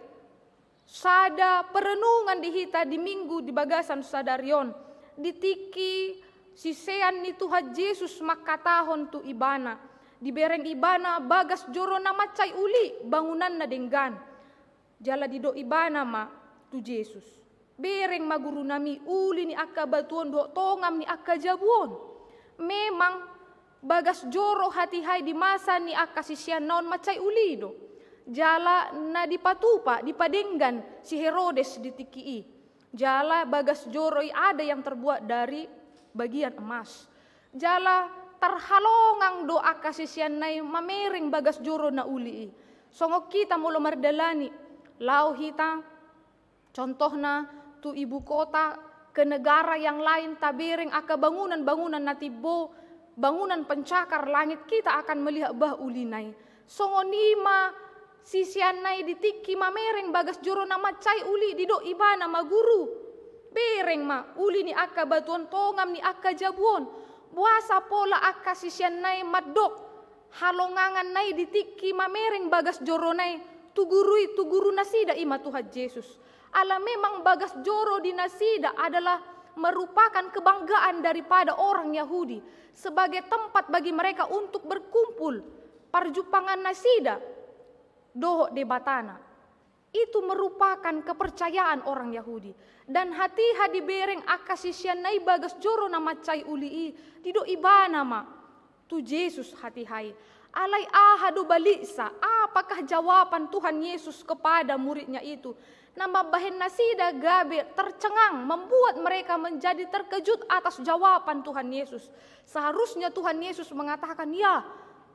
sada perenungan di hita di minggu di bagasan sadari on, di tingki sisean ni Tuhan Jesus mangkatahon tu ibana, dibereng ibana bagas joro na mansai uli bangunanna denggan. Jala didok ibana ma tu Jesus, "Bereng ma gurunami uli ni angka batu on dohot tongam ni angka jabu on." Memang bagas joro hatiha i di masa ni angka siseanna on mansai uli do. Jala na dipatupa, dipadenggan si Herodes di tingki i. Jala bagas joro i ada yang terbuat dari bagian emas. Jala tarhalongang do angka siseanna i mamereng bagas joro na uli i. Songon hita molo mardalani, laho hita contohna tu ibu kota, ke negara yang lain, tabereng angka bangunan-bangunan na timbo, bangunan pencakar langit, kita akan melihat bah ulina i. Songon i ma siseanna i di tingki mamereng bagas joro na mansai uli, didok ibana ma, "Guru, bereng ma uli ni angka batu on, tongam ni angka jabu on." Boasa pola angka siseanna i mandok halonganganna i di tingki mamereng bagas jorona i tu guru i, tu guru nasida i ma Tuhan Jesus. Ala memang bagas joro di nasida adalah merupakan kebanggaan daripada orang Yahudi, sebagai tempat bagi mereka untuk berkumpul, parjumpangan nasida dohot Debatana. Itu merupakan kepercayaan orang Yahudi. Dan hatiha dibereng angka siseanna i bagas joro na mansai uli i, didok ibana ma tu Jesus hatiha i. Alai aha do baliksa, apakah jawaban Tuhan Yesus kepada muridnya itu? Na mambahen nasida gabe tercengang, membuat mereka menjadi terkejut atas jawaban Tuhan Yesus. Seharusnya Tuhan Yesus mengatakan, "Ya,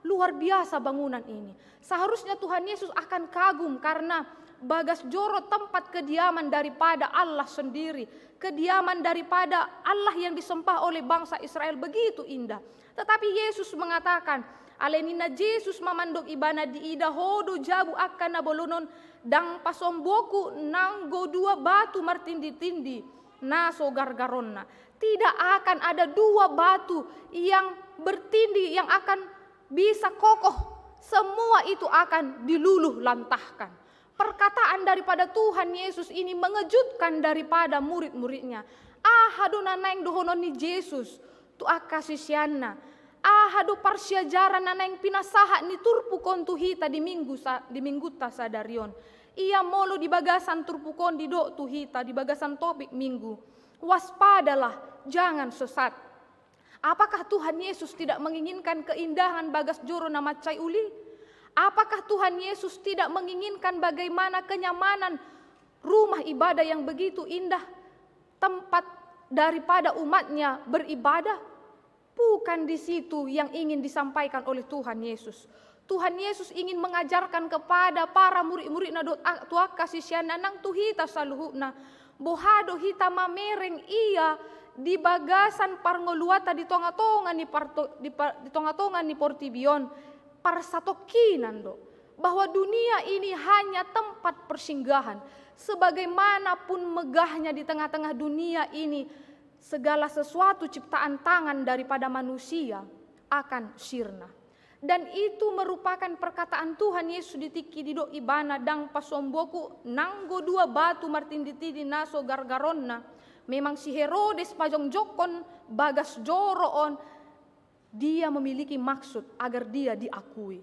luar biasa bangunan ini." Seharusnya Tuhan Yesus akan kagum karena bagas joro tempat kediaman daripada Allah sendiri, kediaman daripada Allah yang disembah oleh bangsa Israel begitu indah. Tetapi Yesus mengatakan, alai ninna Jesus ma mandok ibana, "Diida ho do jabu angka na bolon on, ndang pasombongku nanggo dua batu martindi-tindi na so gargaronna." Tidak akan ada dua batu yang bertindi yang akan bisa kokoh, semua itu akan diluluh lantahkan. Perkataan daripada Tuhan Yesus ini mengejutkan daripada murid-muridnya. Aha do na naeng dohonon ni Jesus tu angka siseanna? Aha do parsiajaran na naeng pinasahat ni turpuk on tu hita di minggu sa-, di minggunta sadari on? Ia molo di bagasan turpuk on didok tu hita di bagasan topik minggu, "Waspadalah, jangan sesat." Apakah Tuhan Yesus tidak menginginkan keindahan bagas joro na mansai uli? Apakah Tuhan Yesus tidak menginginkan bagaimana kenyamanan rumah ibadah yang begitu indah, tempat daripada umatnya beribadah? Bukan di situ yang ingin disampaikan oleh Tuhan Yesus. Tuhan Yesus ingin mengajarkan kepada para murid-muridna dohot a-, tu angka siseanna nang tu hita saluhutna, boha do hita mamereng Ia di bagasan parngoluanta di tonga-tonga ni parto-, di pa-, di tonga-tonga ni portibi on, parsatongkinan do bahwa dunia ini hanya tempat persinggahan. Sebagaimanapun megahnya di tengah-tengah dunia ini, segala sesuatu ciptaan tangan daripada manusia akan sirna. Dan itu merupakan perkataan Tuhan Yesus di tingki didok ibana, ndang pasombuonku nanggo dua batu martindi-tindi na so gargaronna. Memang si Herodes pajongjongkon bagas joro on, dia memiliki maksud agar dia diakui.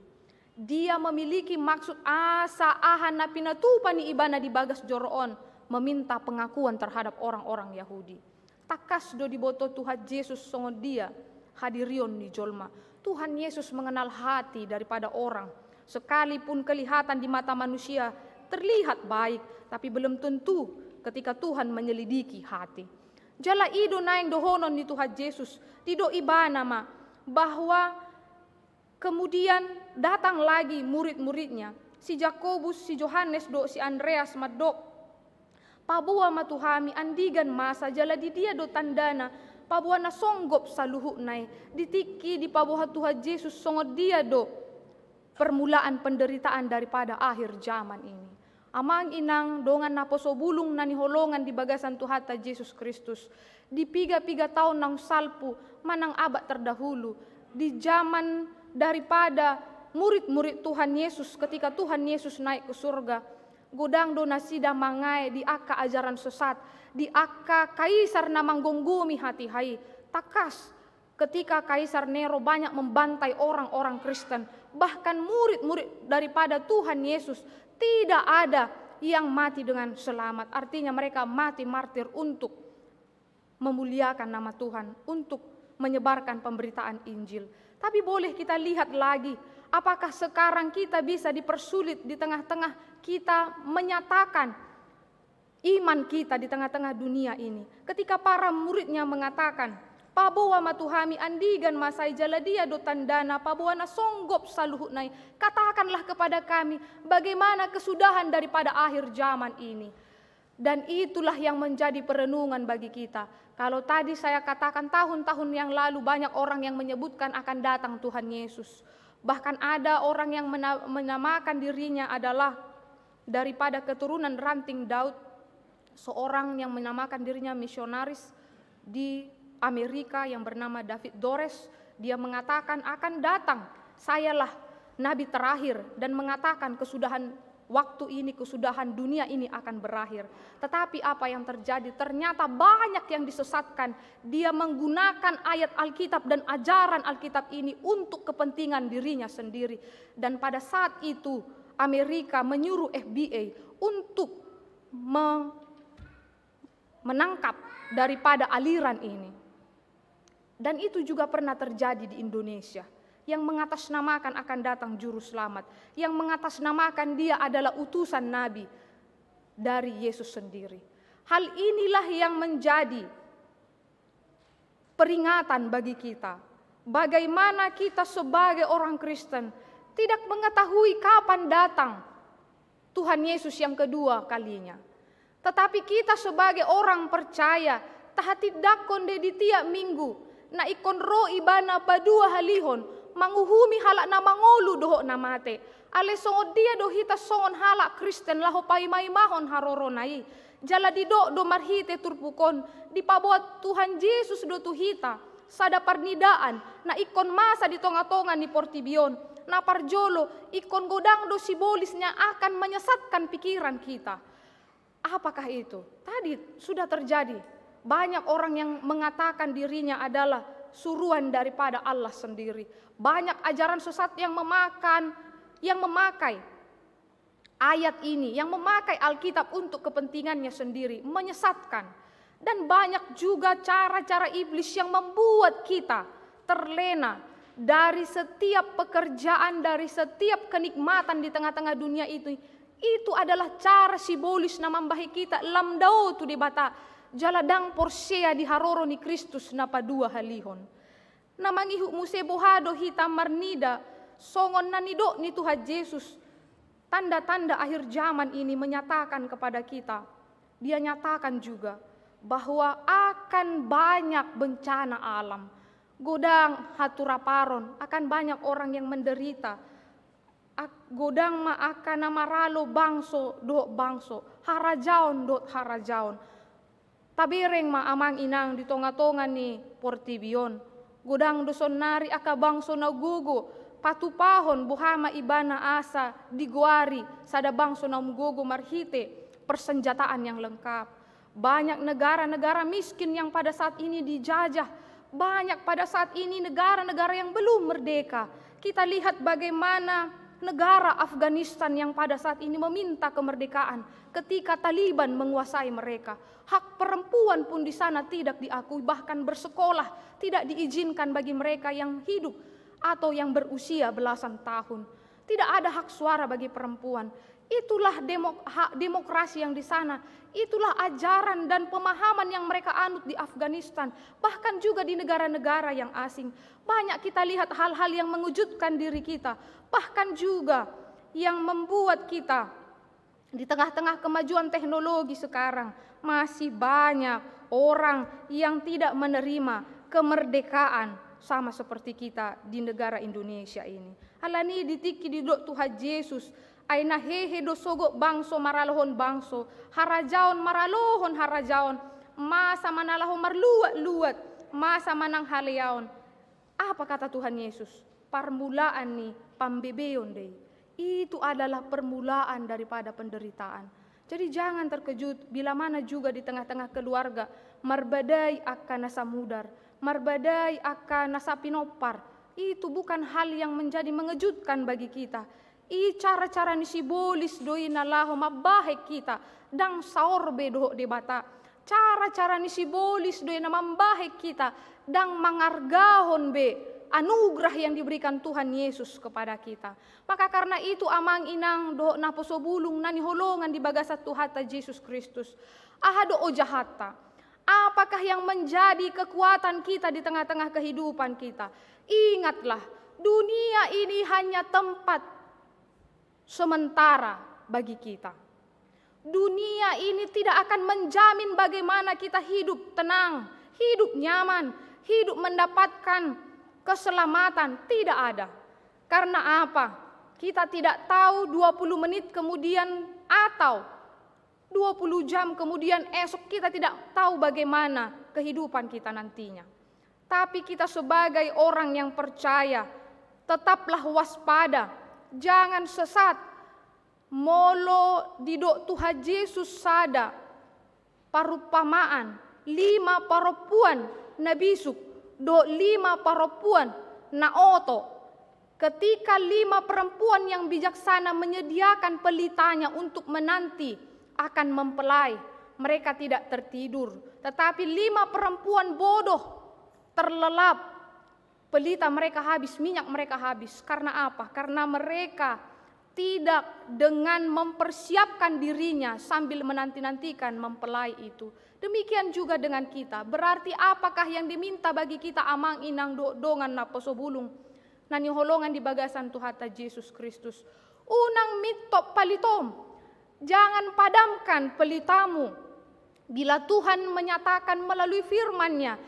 Dia memiliki maksud asa aha na pinatupa ni ibana di bagas joro on, meminta pengakuan terhadap orang-orang Yahudi. Tangkas do diboto Tuhan Jesus songon dia hadirion ni jolma. Tuhan Yesus mengenal hati daripada orang. Sekalipun kelihatan di mata manusia terlihat baik, tapi belum tentu ketika Tuhan menyelidiki hati. Jala i do naeng dohonon ni Tuhan Jesus, didok ibana ma bahwa kemudian datang lagi murid-muridnya, si Jakobus, si Johannes dohot si Andreas mandok, paboa ma tu hami andigan masa jala di dia do tandana, paboa na songgop saluhutna i. Di tingki dipaboa Tuhan Jesus songon dia do permulaan penderitaan daripada akhir zaman ini. Amang inang dongan naposo bulung na hinaholongan di bagasan Tuhanta Jesus Kristus, di piga-piga taon naung salpu manang abad terdahulu, di zaman daripada murid-murid Tuhan Yesus, ketika Tuhan Yesus naik ke surga, godang do nasida mangae di angka ajaran sesat, di angka kaisar na manggomgomi hatiha i. Tangkas, ketika Kaisar Nero banyak membantai orang-orang Kristen, bahkan murid-murid daripada Tuhan Yesus, tidak ada yang mati dengan selamat. Artinya, mereka mati martir untuk memuliakan nama Tuhan, untuk menyebarkan pemberitaan Injil. Tapi boleh kita lihat lagi, apakah sekarang kita bisa dipersulit di tengah-tengah kita menyatakan iman kita di tengah-tengah dunia ini? Ketika para muridnya mengatakan, paboa ma tu hami andigan masa i jala dia do tandana, paboa na songgop saluhutna i, katakanlah kepada kami bagaimana kesudahan daripada akhir zaman ini. Dan itulah yang menjadi perenungan bagi kita. Kalau tadi saya katakan tahun-tahun yang lalu banyak orang yang menyebutkan akan datang Tuhan Yesus. Bahkan ada orang yang mena-, menamakan dirinya adalah daripada keturunan ranting Daud, seorang yang menamakan dirinya misionaris di Amerika yang bernama David Dores, dia mengatakan akan datang, sayalah nabi terakhir dan mengatakan kesudahan waktu ini, kesudahan dunia ini akan berakhir. Tetapi apa yang terjadi? Ternyata banyak yang disesatkan. Dia menggunakan ayat Alkitab dan ajaran Alkitab ini untuk kepentingan dirinya sendiri. Dan pada saat itu, Amerika menyuruh F B I untuk me-, menangkap daripada aliran ini. Dan itu juga pernah terjadi di Indonesia, yang mengatasnamakan akan datang juru selamat, yang mengatasnamakan dia adalah utusan nabi dari Yesus sendiri. Hal inilah yang menjadi peringatan bagi kita. Bagaimana kita sebagai orang Kristen tidak mengetahui kapan datang Tuhan Yesus yang kedua kalinya. Tetapi kita sebagai orang percaya, tahatindangkon do di tiap minggu, na ingkon ro ibana paduahalihon, manguhumi halak na mangolu dohot na mate. Alai songon dia do hita songon halak Kristen laho paimaimahon harorona i? Jala didok do marhite turpuk on, dipaboa Tuhan Jesus do tu hita sada parnidaan na ingkon masa di tonga-tonga ni portibi on. Na parjolo, ingkon godang do sibolis na akan menyesatkan pikiran kita. Apakah itu? Tadi sudah terjadi. Banyak orang yang mengatakan dirinya adalah suruhan daripada Allah sendiri. Banyak ajaran sesat yang memakan, yang memakai ayat ini, yang memakai Alkitab untuk kepentingannya sendiri, menyesatkan. Dan banyak juga cara-cara iblis yang membuat kita terlena dari setiap pekerjaan, dari setiap kenikmatan di tengah-tengah dunia itu. Itu adalah cara sibolis na mambahen hita lam dao tu Debata, jala ndang porsea di haroro ni Kristus na paduahalihon. Na mangihut muse boha do hita marnida, songon na nidok ni Tuhan Jesus, tanda-tanda akhir zaman ini menyatakan kepada kita. Dia nyatakan juga, bahwa akan banyak bencana alam, godang haturaparon, akan banyak orang yang menderita. Ak-, godang ma angka na maralo bangso dohot bangso, harajaon dohot harajaon. Tabereng ma amang inang di tonga-tonga ni portibi on. Godang do sonnari angka bangso na umgogo patupahon boha ma ibana asa digoari sada bangso na umgogo marhite persenjataan yang lengkap. Banyak negara-negara miskin yang pada saat ini dijajah. Banyak pada saat ini negara-negara yang belum merdeka. Kita lihat bagaimana negara Afghanistan yang pada saat ini meminta kemerdekaan ketika Taliban menguasai mereka. Hak perempuan pun di sana tidak diakui, bahkan bersekolah tidak diizinkan bagi mereka yang hidup atau yang berusia belasan tahun. Tidak ada hak suara bagi perempuan. Itulah demo-, hak demokrasi yang di sana. Itulah ajaran dan pemahaman yang mereka anut di Afghanistan, bahkan juga di negara-negara yang asing. Banyak kita lihat hal-hal yang mengejutkan diri kita, bahkan juga yang membuat kita di tengah-tengah kemajuan teknologi sekarang, masih banyak orang yang tidak menerima kemerdekaan sama seperti kita di negara Indonesia ini. Alani i di tingki didok Tuhan Jesus, ai na hehe do sogot bangso maralohon bangso, harajaon maralohon harajaon, masa manang laho marluat-luat, masa manang haleaon. Apa kata Tuhan Yesus? Parmulaan ni pambebeon do i. Itu adalah permulaan daripada penderitaan. Jadi jangan terkejut bila mana juga di tengah-tengah keluarga marbadai angka na samudar, marbadai angka na sapinompar. Itu bukan hal yang menjadi mengejutkan bagi kita. I cara-cara ni sibolis do i na laho mambahen hita, ndang saor be dohot Debata. Cara-cara ni sibolis do i na mambahen hita, ndang mangargahon be anugerah yang diberikan Tuhan Yesus kepada kita. Maka karena itu, amang inang dohot naposobulung na hinaholongan di bagasan Tuhanta Jesus Kristus, aha do ojahanta? Apakah yang menjadi kekuatan kita di tengah-tengah kehidupan kita? Ingatlah, dunia ini hanya tempat sementara bagi kita. Dunia ini tidak akan menjamin bagaimana kita hidup tenang, hidup nyaman, hidup mendapatkan keselamatan. Tidak ada. Karena apa? Kita tidak tahu dua puluh menit kemudian atau dua puluh jam kemudian, esok kita tidak tahu bagaimana kehidupan kita nantinya. Tapi kita sebagai orang yang percaya, tetaplah waspada, jangan sesat. Molo didok Tuhan Jesus sada parumpamaan, lima parompuan na bisuk dohot lima parompuan na oto. Ketika lima perempuan yang bijaksana menyediakan pelitanya untuk menanti akan mempelai, mereka tidak tertidur. Tetapi lima perempuan bodoh terlelap. Pelita mereka habis, minyak mereka habis. Karena apa? Karena mereka tidak dengan mempersiapkan dirinya sambil menanti-nantikan mempelai itu. Demikian juga dengan kita. Berarti apakah yang diminta bagi kita, amang inang dohot dongan naposobulung na hinaholongan di bagasan Tuhanta Jesus Kristus? Unang mintop palitom. Jangan padamkan pelitamu. Bila Tuhan menyatakan melalui firman-Nya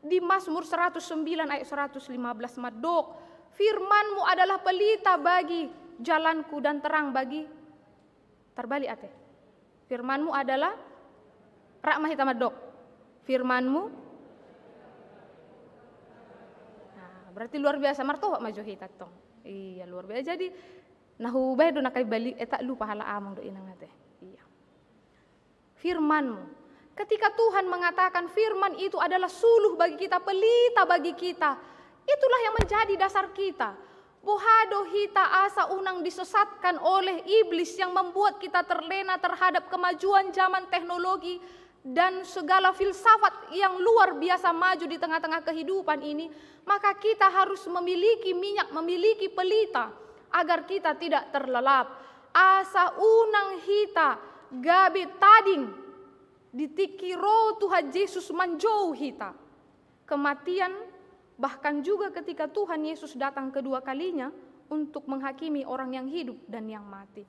di Mazmur seratus sembilan ayat seratus lima belas mandok, "Firman-Mu adalah pelita bagi jalanku dan terang bagi," terbalik ate. "Firman-Mu adalah," rap ma hita mandok, "Firman-Mu." Nah, berarti luar biasa, martohap ma jo hita tong. Iya, luar biasa. Jadi, na hubahen do na kai balik, eh, tak lupa hala amang do inang ate. Iya. Firman-Mu. Ketika Tuhan mengatakan firman itu adalah suluh bagi kita, pelita bagi kita, itulah yang menjadi dasar kita. Boha do hita asa unang disesatkan oleh iblis yang membuat kita terlena terhadap kemajuan zaman teknologi dan segala filsafat yang luar biasa maju di tengah-tengah kehidupan ini, maka kita harus memiliki minyak, memiliki pelita, agar kita tidak terlelap. Asa unang hita gabe tading di tingki ro Tuhan Jesus manjou hita. Kematian, bahkan juga ketika Tuhan Yesus datang kedua kalinya untuk menghakimi orang yang hidup dan yang mati.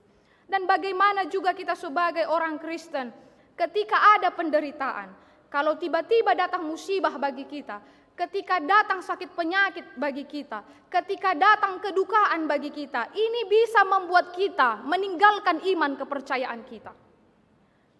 Dan bagaimana juga kita sebagai orang Kristen, ketika ada penderitaan, Kalau tiba-tiba datang musibah bagi kita, ketika datang sakit penyakit bagi kita, ketika datang kedukaan bagi kita, ini bisa membuat kita meninggalkan iman kepercayaan kita.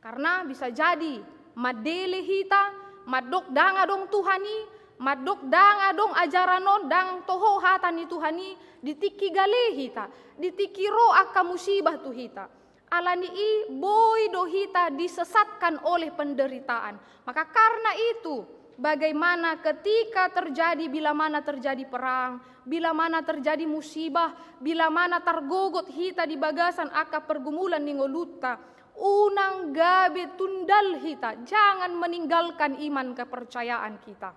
Karena bisa jadi mandele hita, mandok ndang adong Tuhan i, mandok ndang adong ajaran on, ndang toho hata ni Tuhan i, di tingki gale hita, di tingki ro angka musibah tu hita. Alani i boi do hita disesatkan oleh penderitaan. Maka karena itu, bagaimana ketika terjadi, bila mana terjadi perang, bila mana terjadi musibah, bila mana targogot hita di bagasan angka pergumulan ni ngolunta, unang gabe tundal hita, jangan meninggalkan iman kepercayaan kita.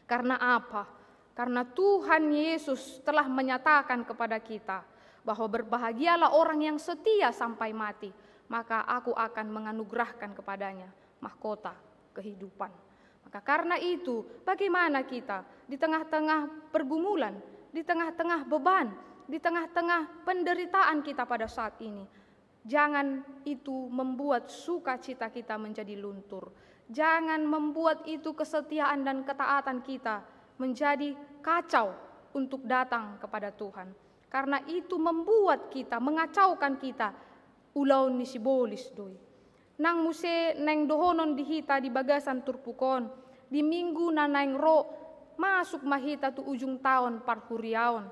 Karena apa? Karena Tuhan Yesus telah menyatakan kepada kita bahwa berbahagialah orang yang setia sampai mati, maka Aku akan menganugerahkan kepadanya mahkota kehidupan. Maka karena itu, bagaimana kita di tengah-tengah pergumulan, di tengah-tengah beban, di tengah-tengah penderitaan kita pada saat ini, jangan itu membuat sukacita kita menjadi luntur. Jangan membuat itu kesetiaan dan ketaatan kita menjadi kacau untuk datang kepada Tuhan. Karena itu membuat kita, mengacaukan kita, ulaon ni sibolis do i. Nang muse naeng dohonon di hita di bagasan turpuk on, di minggu na naeng ro, masuk ma hita tu ujung taon parhuriaon,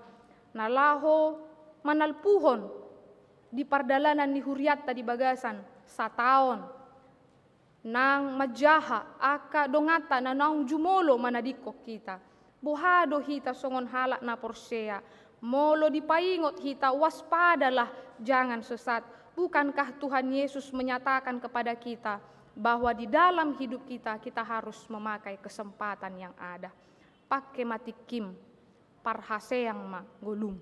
na laho manalpuhon di pardalanan ni hurianta di bagasan sataon. Nang manjaha angka donganta na naung jumolo manadingkon hita. Boha do hita songon halak na porsea? Molo dipaingot hita, waspadalah, jangan sesat. Bukankah Tuhan Yesus menyatakan kepada kita bahwa di dalam hidup kita, kita harus memakai kesempatan yang ada? Pangke ma tingkim, parhaseang ma ngolum.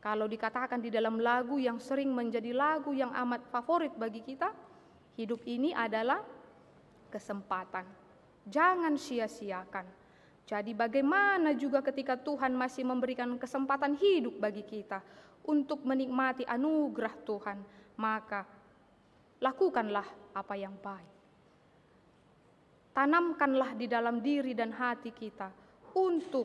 Kalau dikatakan di dalam lagu yang sering menjadi lagu yang amat favorit bagi kita, hidup ini adalah kesempatan. Jangan sia-siakan. Jadi bagaimana juga ketika Tuhan masih memberikan kesempatan hidup bagi kita untuk menikmati anugerah Tuhan, maka lakukanlah apa yang baik. Tanamkanlah di dalam diri dan hati kita untuk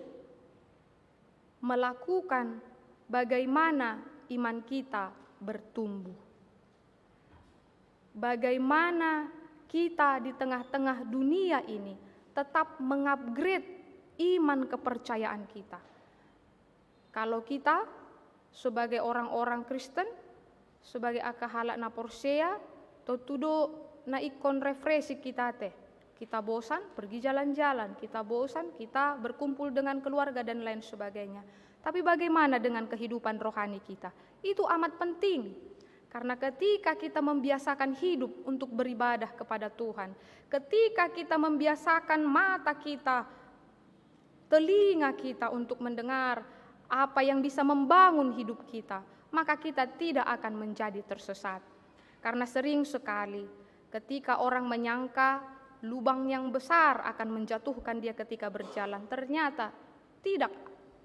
melakukan bagaimana iman kita bertumbuh. Bagaimana kita di tengah-tengah dunia ini tetap mengupgrade iman kepercayaan kita. Kalau kita sebagai orang-orang Kristen, sebagai angka halak na porsea, tontu do na ingkon refreshing hita ate. Kita bosan pergi jalan-jalan, kita bosan kita berkumpul dengan keluarga dan lain sebagainya. Tapi bagaimana dengan kehidupan rohani kita? Itu amat penting. Karena ketika kita membiasakan hidup untuk beribadah kepada Tuhan, ketika kita membiasakan mata kita, telinga kita untuk mendengar apa yang bisa membangun hidup kita, maka kita tidak akan menjadi tersesat. Karena sering sekali ketika orang menyangka lubang yang besar akan menjatuhkan dia ketika berjalan, ternyata tidak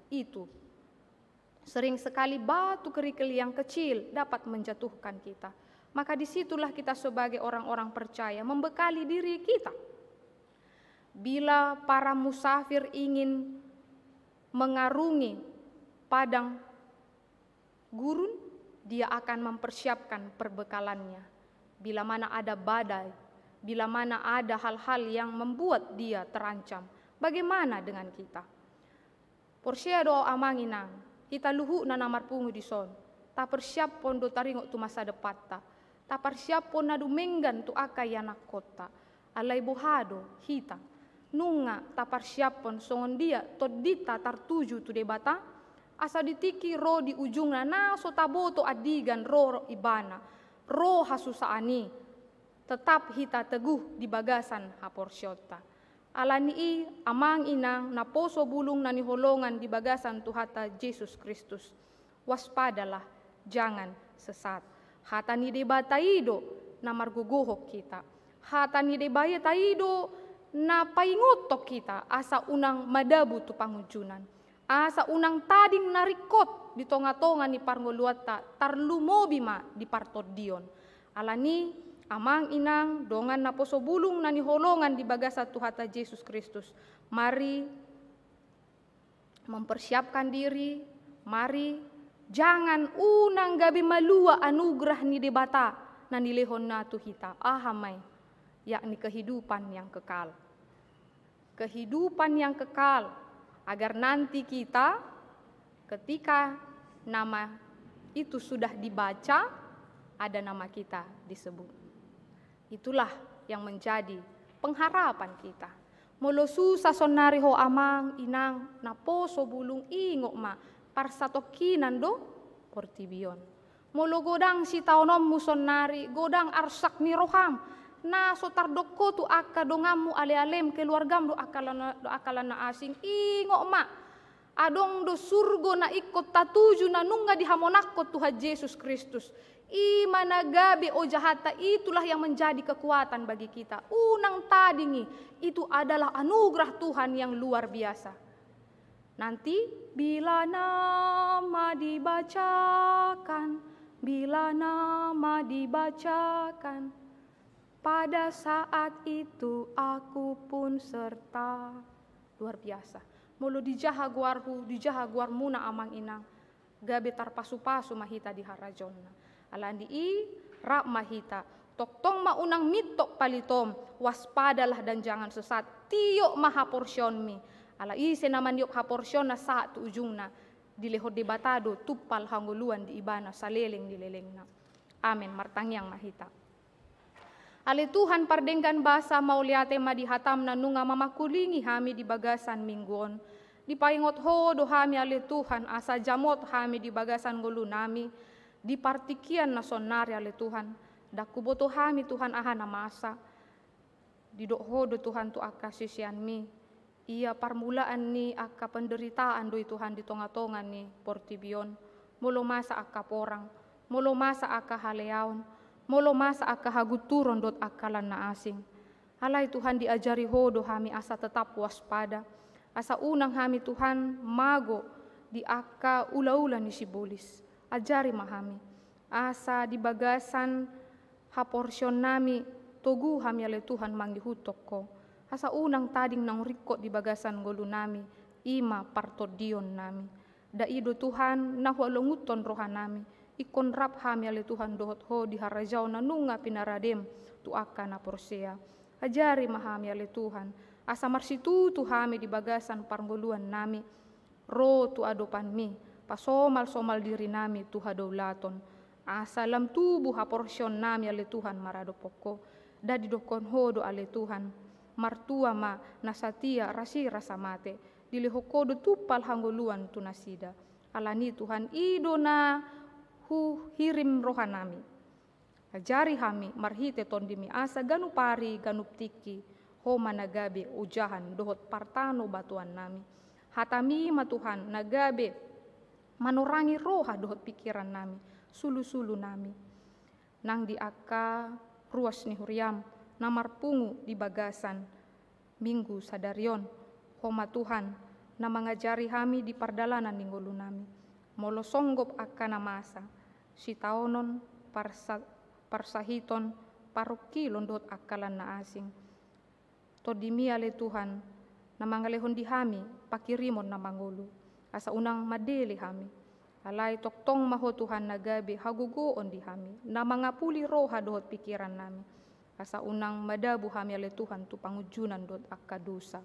itu. Sering sekali batu kerikil yang kecil dapat menjatuhkan kita. Maka disitulah kita sebagai orang-orang percaya membekali diri kita. Bila para musafir ingin mengarungi padang gurun, dia akan mempersiapkan perbekalannya. Bila mana ada badai, bila mana ada hal-hal yang membuat dia terancam, bagaimana dengan kita? Porsea do ahu amang inang, hita luhutna na marpungu dison, taparsiaphon do taringot tu masa depanta, taparsiaphon na dumenggan tu angka ianakkonta. Alai boha do hita? Nunga taparsiaphon songon dia tondinta tartuju tu Debata? Asa di tingki ro di ujungna na so taboto andigan ro Ibana, ro hasusaan i, tetap hita teguh di bagasan haporseaonta. Alani i, amang inang naposo bulung na hinaholongan di bagasan Tuhanta Jesus Kristus, waspadalah, jangan sesat. Hata ni Debata i do na margogohon hita. Hata ni Debata i do na paingothon hita asa unang madabu tu pangunjunan. Asa unang tading na ringkot di tonga-tonga ni parngoluanta, tarlumobi ma di partondion. Alani i, Amang inang, dongan naposo bulung na hinaholongan di bagasan Tuhanta Jesus Kristus, mari mempersiapkan diri, mari, jangan unang gabe malua anugerah ni Debata na nilehonna tu hita. Aha ma i? Yakni kehidupan yang kekal. Kehidupan yang kekal, agar nanti kita, ketika nama itu sudah dibaca, ada nama kita disebut. Itulah yang menjadi pengharapan kita. Molo susah saonari ho amang, inang, naposo bulung, ingot ma, parsatongkinan do portibi on. Molo godang sitaononmu saonari, godang arsak ni roham, na so tardok ho tu angka donganmu, alealem, keluargam dohot angka na, dohot angka na asing, ingot ma, adong do surgo na ingkon tatuju na nunga dihamonangkon Tuhan Jesus Kristus. I ma na gabe ojahanta, itulah yang menjadi kekuatan bagi kita. Unang tading i, itu adalah anugerah Tuhan yang luar biasa. Nanti, bila nama dibacakan, bila nama dibacakan, pada saat itu aku pun serta. Luar biasa. Molo dijaha goarhu, dijaha goarmuna amang inang, gabe tarpasupasu ma hita di harajaonna. Alani i, rap ma hita, tongtong ma unang mintok palitom, waspadalah dan jangan sesat, tiop ma haporseaonmi. Ala ise na maniop haporseaonna sahat tu ujungna, dilehon Debata do tumpal hangoluan di ibana saleleng ni lelengna. Amen. Martangiang ma hita. Ale Tuhan pardenggan basa, mauliate ma di hatam na nunga mamangkulingi hami di bagasan minggu on. Dipaingot ho do hami ale Tuhan, asa jamot hami di bagasan ngolunami, di partingkian na saonari ale Tuhan. Ndang huboto hami Tuhan aha na masa. Didok ho do Tuhan tu angka siseanmi, ia parmulaan ni angka penderitaan do i Tuhan di tongatonga ni portibi on, molo masa angka porang, molo masa angka haleaon, molo masa angka hagunturon dohot angka lan na asing. Alai Tuhan diajari ho do hami asa tetap waspada, asa unang hami Tuhan mago di angka ulaula ni sibolis. Ajari ma hami, asa di bagasan haporseaonnami togu hami ale Tuhan mangihuthon ho. Asa unang tading naung ringkot di bagasan ngolunami, i ma partondionnami. Nda i do Tuhan na hualonguthon rohanami, ingkon rap hami ale Tuhan dohot ho di harajaon na nunga pinaradem tu angka na porsea. Ajari ma hami ale Tuhan, asa marsitutu hami di bagasan parngoluannami, ro tu adopanmi, pasomalsomal dirinami tu hadaulaton, asa lam tubu haporseaonnami ale Tuhan maradophon ho. Nda didokhon ho do ale Tuhan, martua ma na satia rasirasa mate, dilehon ho do tumpal hangoluan tu nasida. Alani Tuhan, i do na huhirim rohanami. Ajari hami marhite tondimi asa ganup ari ganup tingki, ho ma na gabe ojahan dohot partanobatoannami. Hatami ma Tuhan na gabe manorangi roha dohot pingkirannami, sulusulunami. Nang di angka ruas ni huriam na marpungu di bagasan Minggu sadari on, ho ma Tuhan, na mangajari hami di pardalanan ni ngolunami. Molo songgop angka na masa, sitaonon, parsa-, parsahiton, parungkilon dohot angka lan na asing. Tondimi ale Tuhan, na mangalehon di hami panghirimon na mangolu, asa unang mandele hami. Alai tongtong ma ho Tuhan na gabe hagogoon di hami, na mangapuli roha dohot pingkirannami. Asa unang madabu hami ale Tuhan tu pangunjunan dohot angka dosa.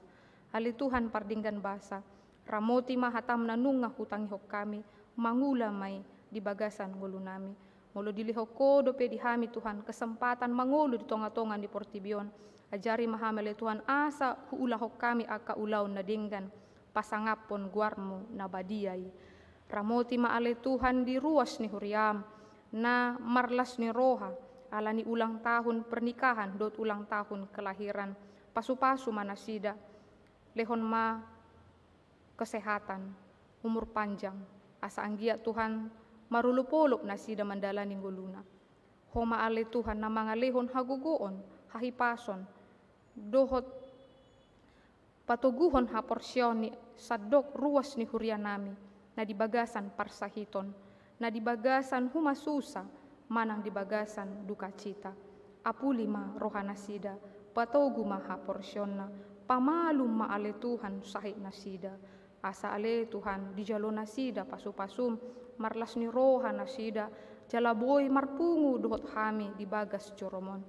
Ale Tuhan pardenggan basa, ramoti ma hatam na nunga hutangihon hami, mangula ma i di bagasan ngolunami. Molo dilehon ho dope di hami Tuhan kesempatan mangolu di tongatonga ni portibi on, ajari ma hami ale Tuhan asa huulahon hami angka ulaon na denggan, pasangaphon goarmu na badia i. Ramoti ma ale Tuhan di ruas ni huriam, na marlas ni roha, alani ulang tahun pernikahan dohot ulang tahun kelahiran, pasupasu ma nasida, lehon ma kesehatan, umur panjang, asa anggiat Tuhan marolopolop nasida mandalani ngoluna. Ho ma ale Tuhan na mangalehon hagogoon, hahipason, dohot patoguhon haporseaon ni sandok ruas ni hurianami, na di bagasan parsahiton, na di bagasan humasusa, manang di bagasan dukacita. Apuli ma rohanasida, patogu ma haporseaonna, pamalum ma ale Tuhan sahit nasida. Asa ale Tuhan, dijalo nasida pasu-pasum, marlas ni roha nasida, jala boi marpungu dohot hami di bagas joroMon.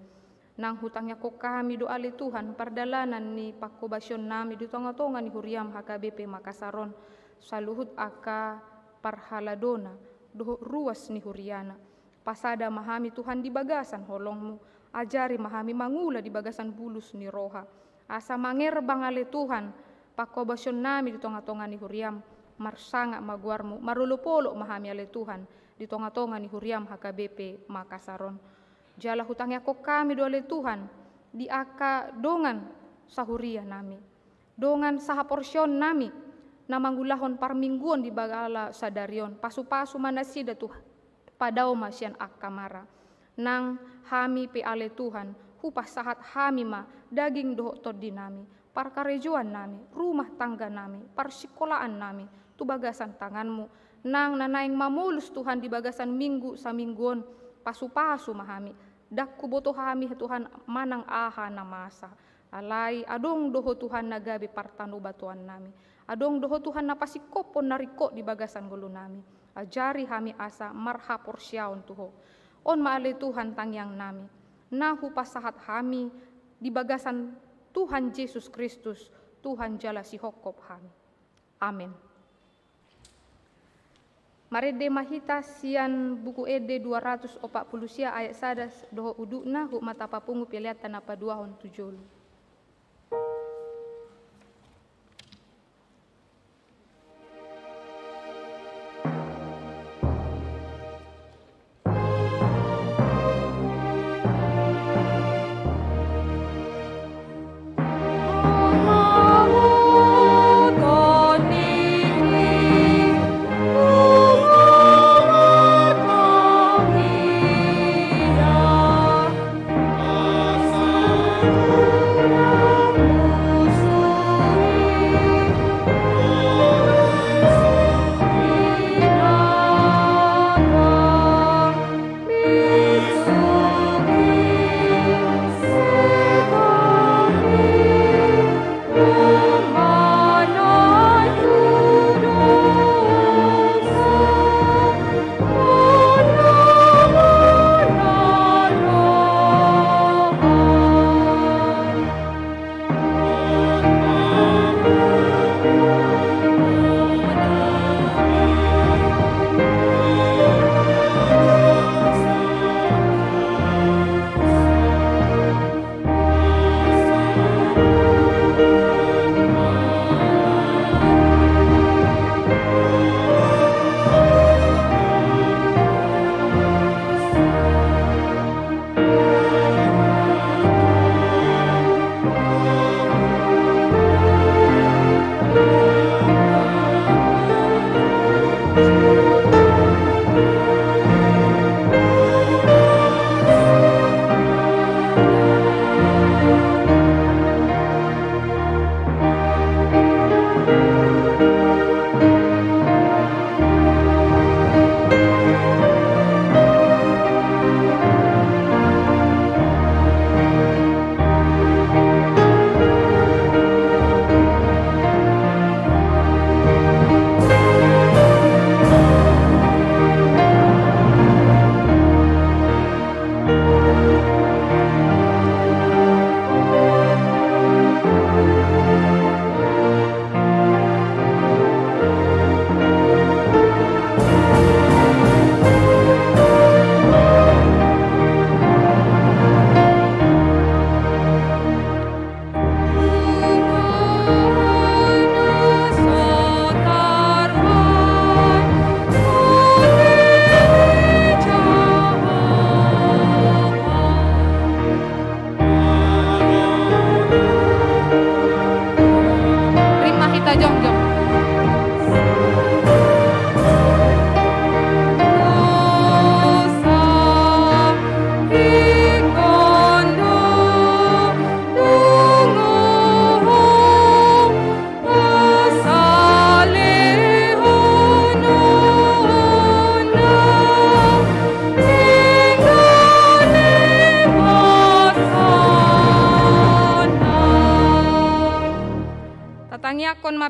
Nang hutangiangkon hami do ale Tuhan, pardalanan ni pangkobasiononnami di tonga-tonga ni huriaM H K B P Makassar on, saluhut angka parhaladona, dohot ruas ni huriana. Pasada ma hami Tuhan di bagasan holongMu, ajari ma hami mangula di bagasan bulus ni roha. Asa mangerbang ale Tuhan, pangkobasiononnami di tonga-tonga ni huriaM, marsangap ma goarMu, marolop-olop ma hami ale Tuhan, di tonga-tonga ni huriaM H K B P Makassar on. Jala hutangiangkon hami do ale Tuhan, di angka dongan sahurianami. Dongan sahaporseaonnami, na mangulahon parmingguon di bagala sadari on, pasu-pasu ma nasida Tuhan, padao ma sian angka mara. Nang hami pe ale Tuhan, hupasahat hami ma daging dohot tondinami, parkarejoannami, rumah tangganami, parsingkolaannami, tu bagasan tanganMu. Nang na naeng mamolus Tuhan di bagasan minggu saminggu on, pasu-pasu ma hami. Ndang huboto hami Tuhan manang aha na masa. Alai adong do Ho Tuhan na gabe partanobatoannami. Adong do Ho Tuhan na pasingkophon na ringkot di bagasan ngolunami. Ajari hami asa marhaporseaon tu Ho. On ma ale Tuhan tangiangnami. Na hupasahat hami di bagasan Tuhan Jesus Kristus, Tuhan jala sihongkop hami. Amen. Marende ma hita sian Buku Ende dua ratus opat pulu sia ayat sada dohot udutna, huhut ma tapapungu peleanta na paduahon tu jolo.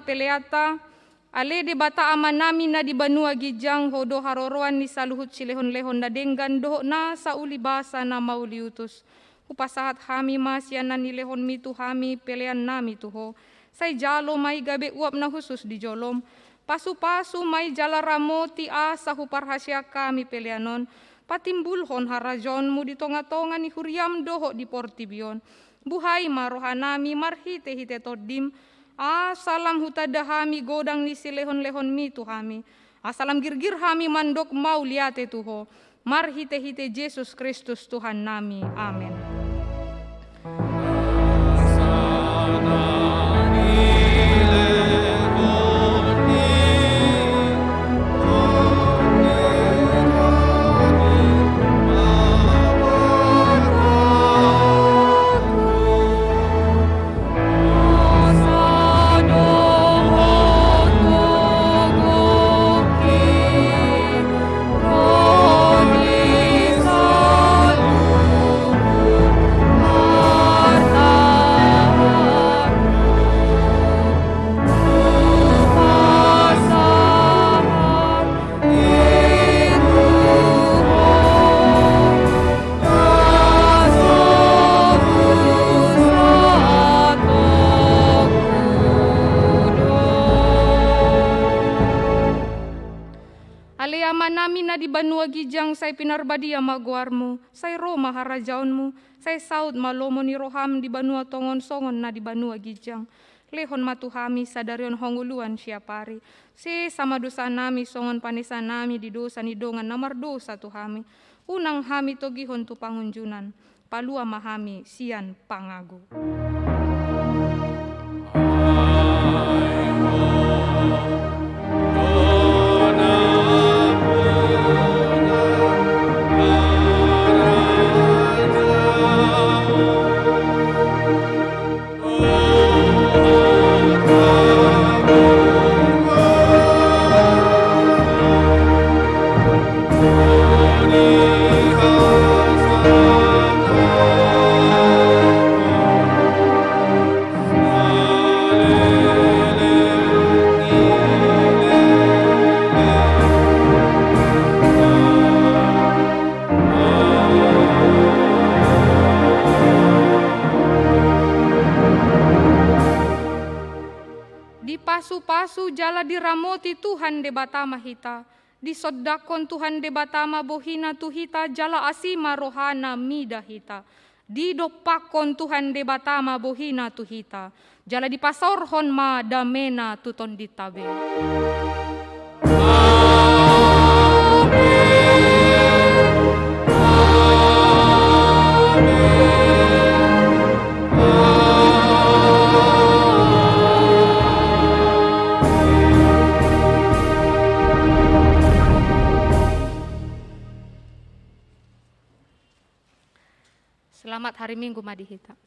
peleanta. Ale Debata Amanami na di banua ginjang, Ho do haroroan ni saluhut silehonlehon na denggan dohot na saulibasa na mauliutus. Hupasahat hami ma sian na nilehonMi tu hami peleannami tu Ho. Sai jalo ma i gabe uap na hushus di joloM. Pasupasu ma i jala ramoti asa huparhaseang hami pelean on patimbulhon harajaonMu di tongatonga ni huriaM dohot di portibi on. Buhai ma rohanami marhitehite TondiM, asa lam hutanda hami godang ni silehonlehonMi tu hami, asa lam girgir hami mandok mauliate tu Ho, marhitehite Jesus Kristus Tuhannami. Amen. Ale Amanami na di banua ginjang, sai pinarbadia ma goarMu, sai ro ma harajaonMu, sai saut ma lomo ni rohaM di banua tonga on songon na di banua ginjang. Lehon ma tu hami sadari on hangoluan siapari. Sesa ma dosanami songon panesanami di dosa ni dongan na mardosa tu hami. Unang hami togihon tu pangunjunan. Palua ma hami sian pangago. Dipasupasu jala diramoti Tuhan Debata ma hita. Disondangkon Tuhan Debata ma bohiNa tu hita, jala asi ma rohaNa mida hita. Didompakkon Tuhan Debata ma bohiNa tu hita, jala dipasaorhon ma dameNa tu tondinta be. Amen. Amen. Selamat hari Minggu ma di hita.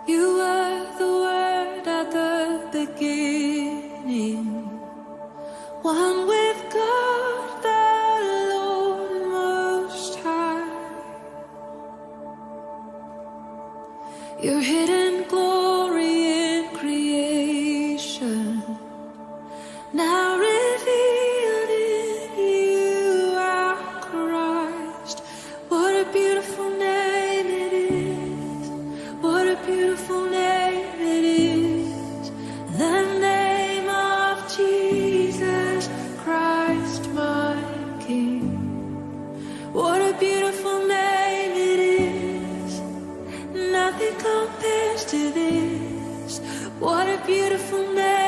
You were the Word at the beginning, one with God the Lord Most High. Your hidden glory in creation, now revealed in you, our Christ. What a beautiful name it is. What a beautiful name it is. The name of Jesus Christ, my King. What a beautiful name it is. Nothing compares to this. What a beautiful name.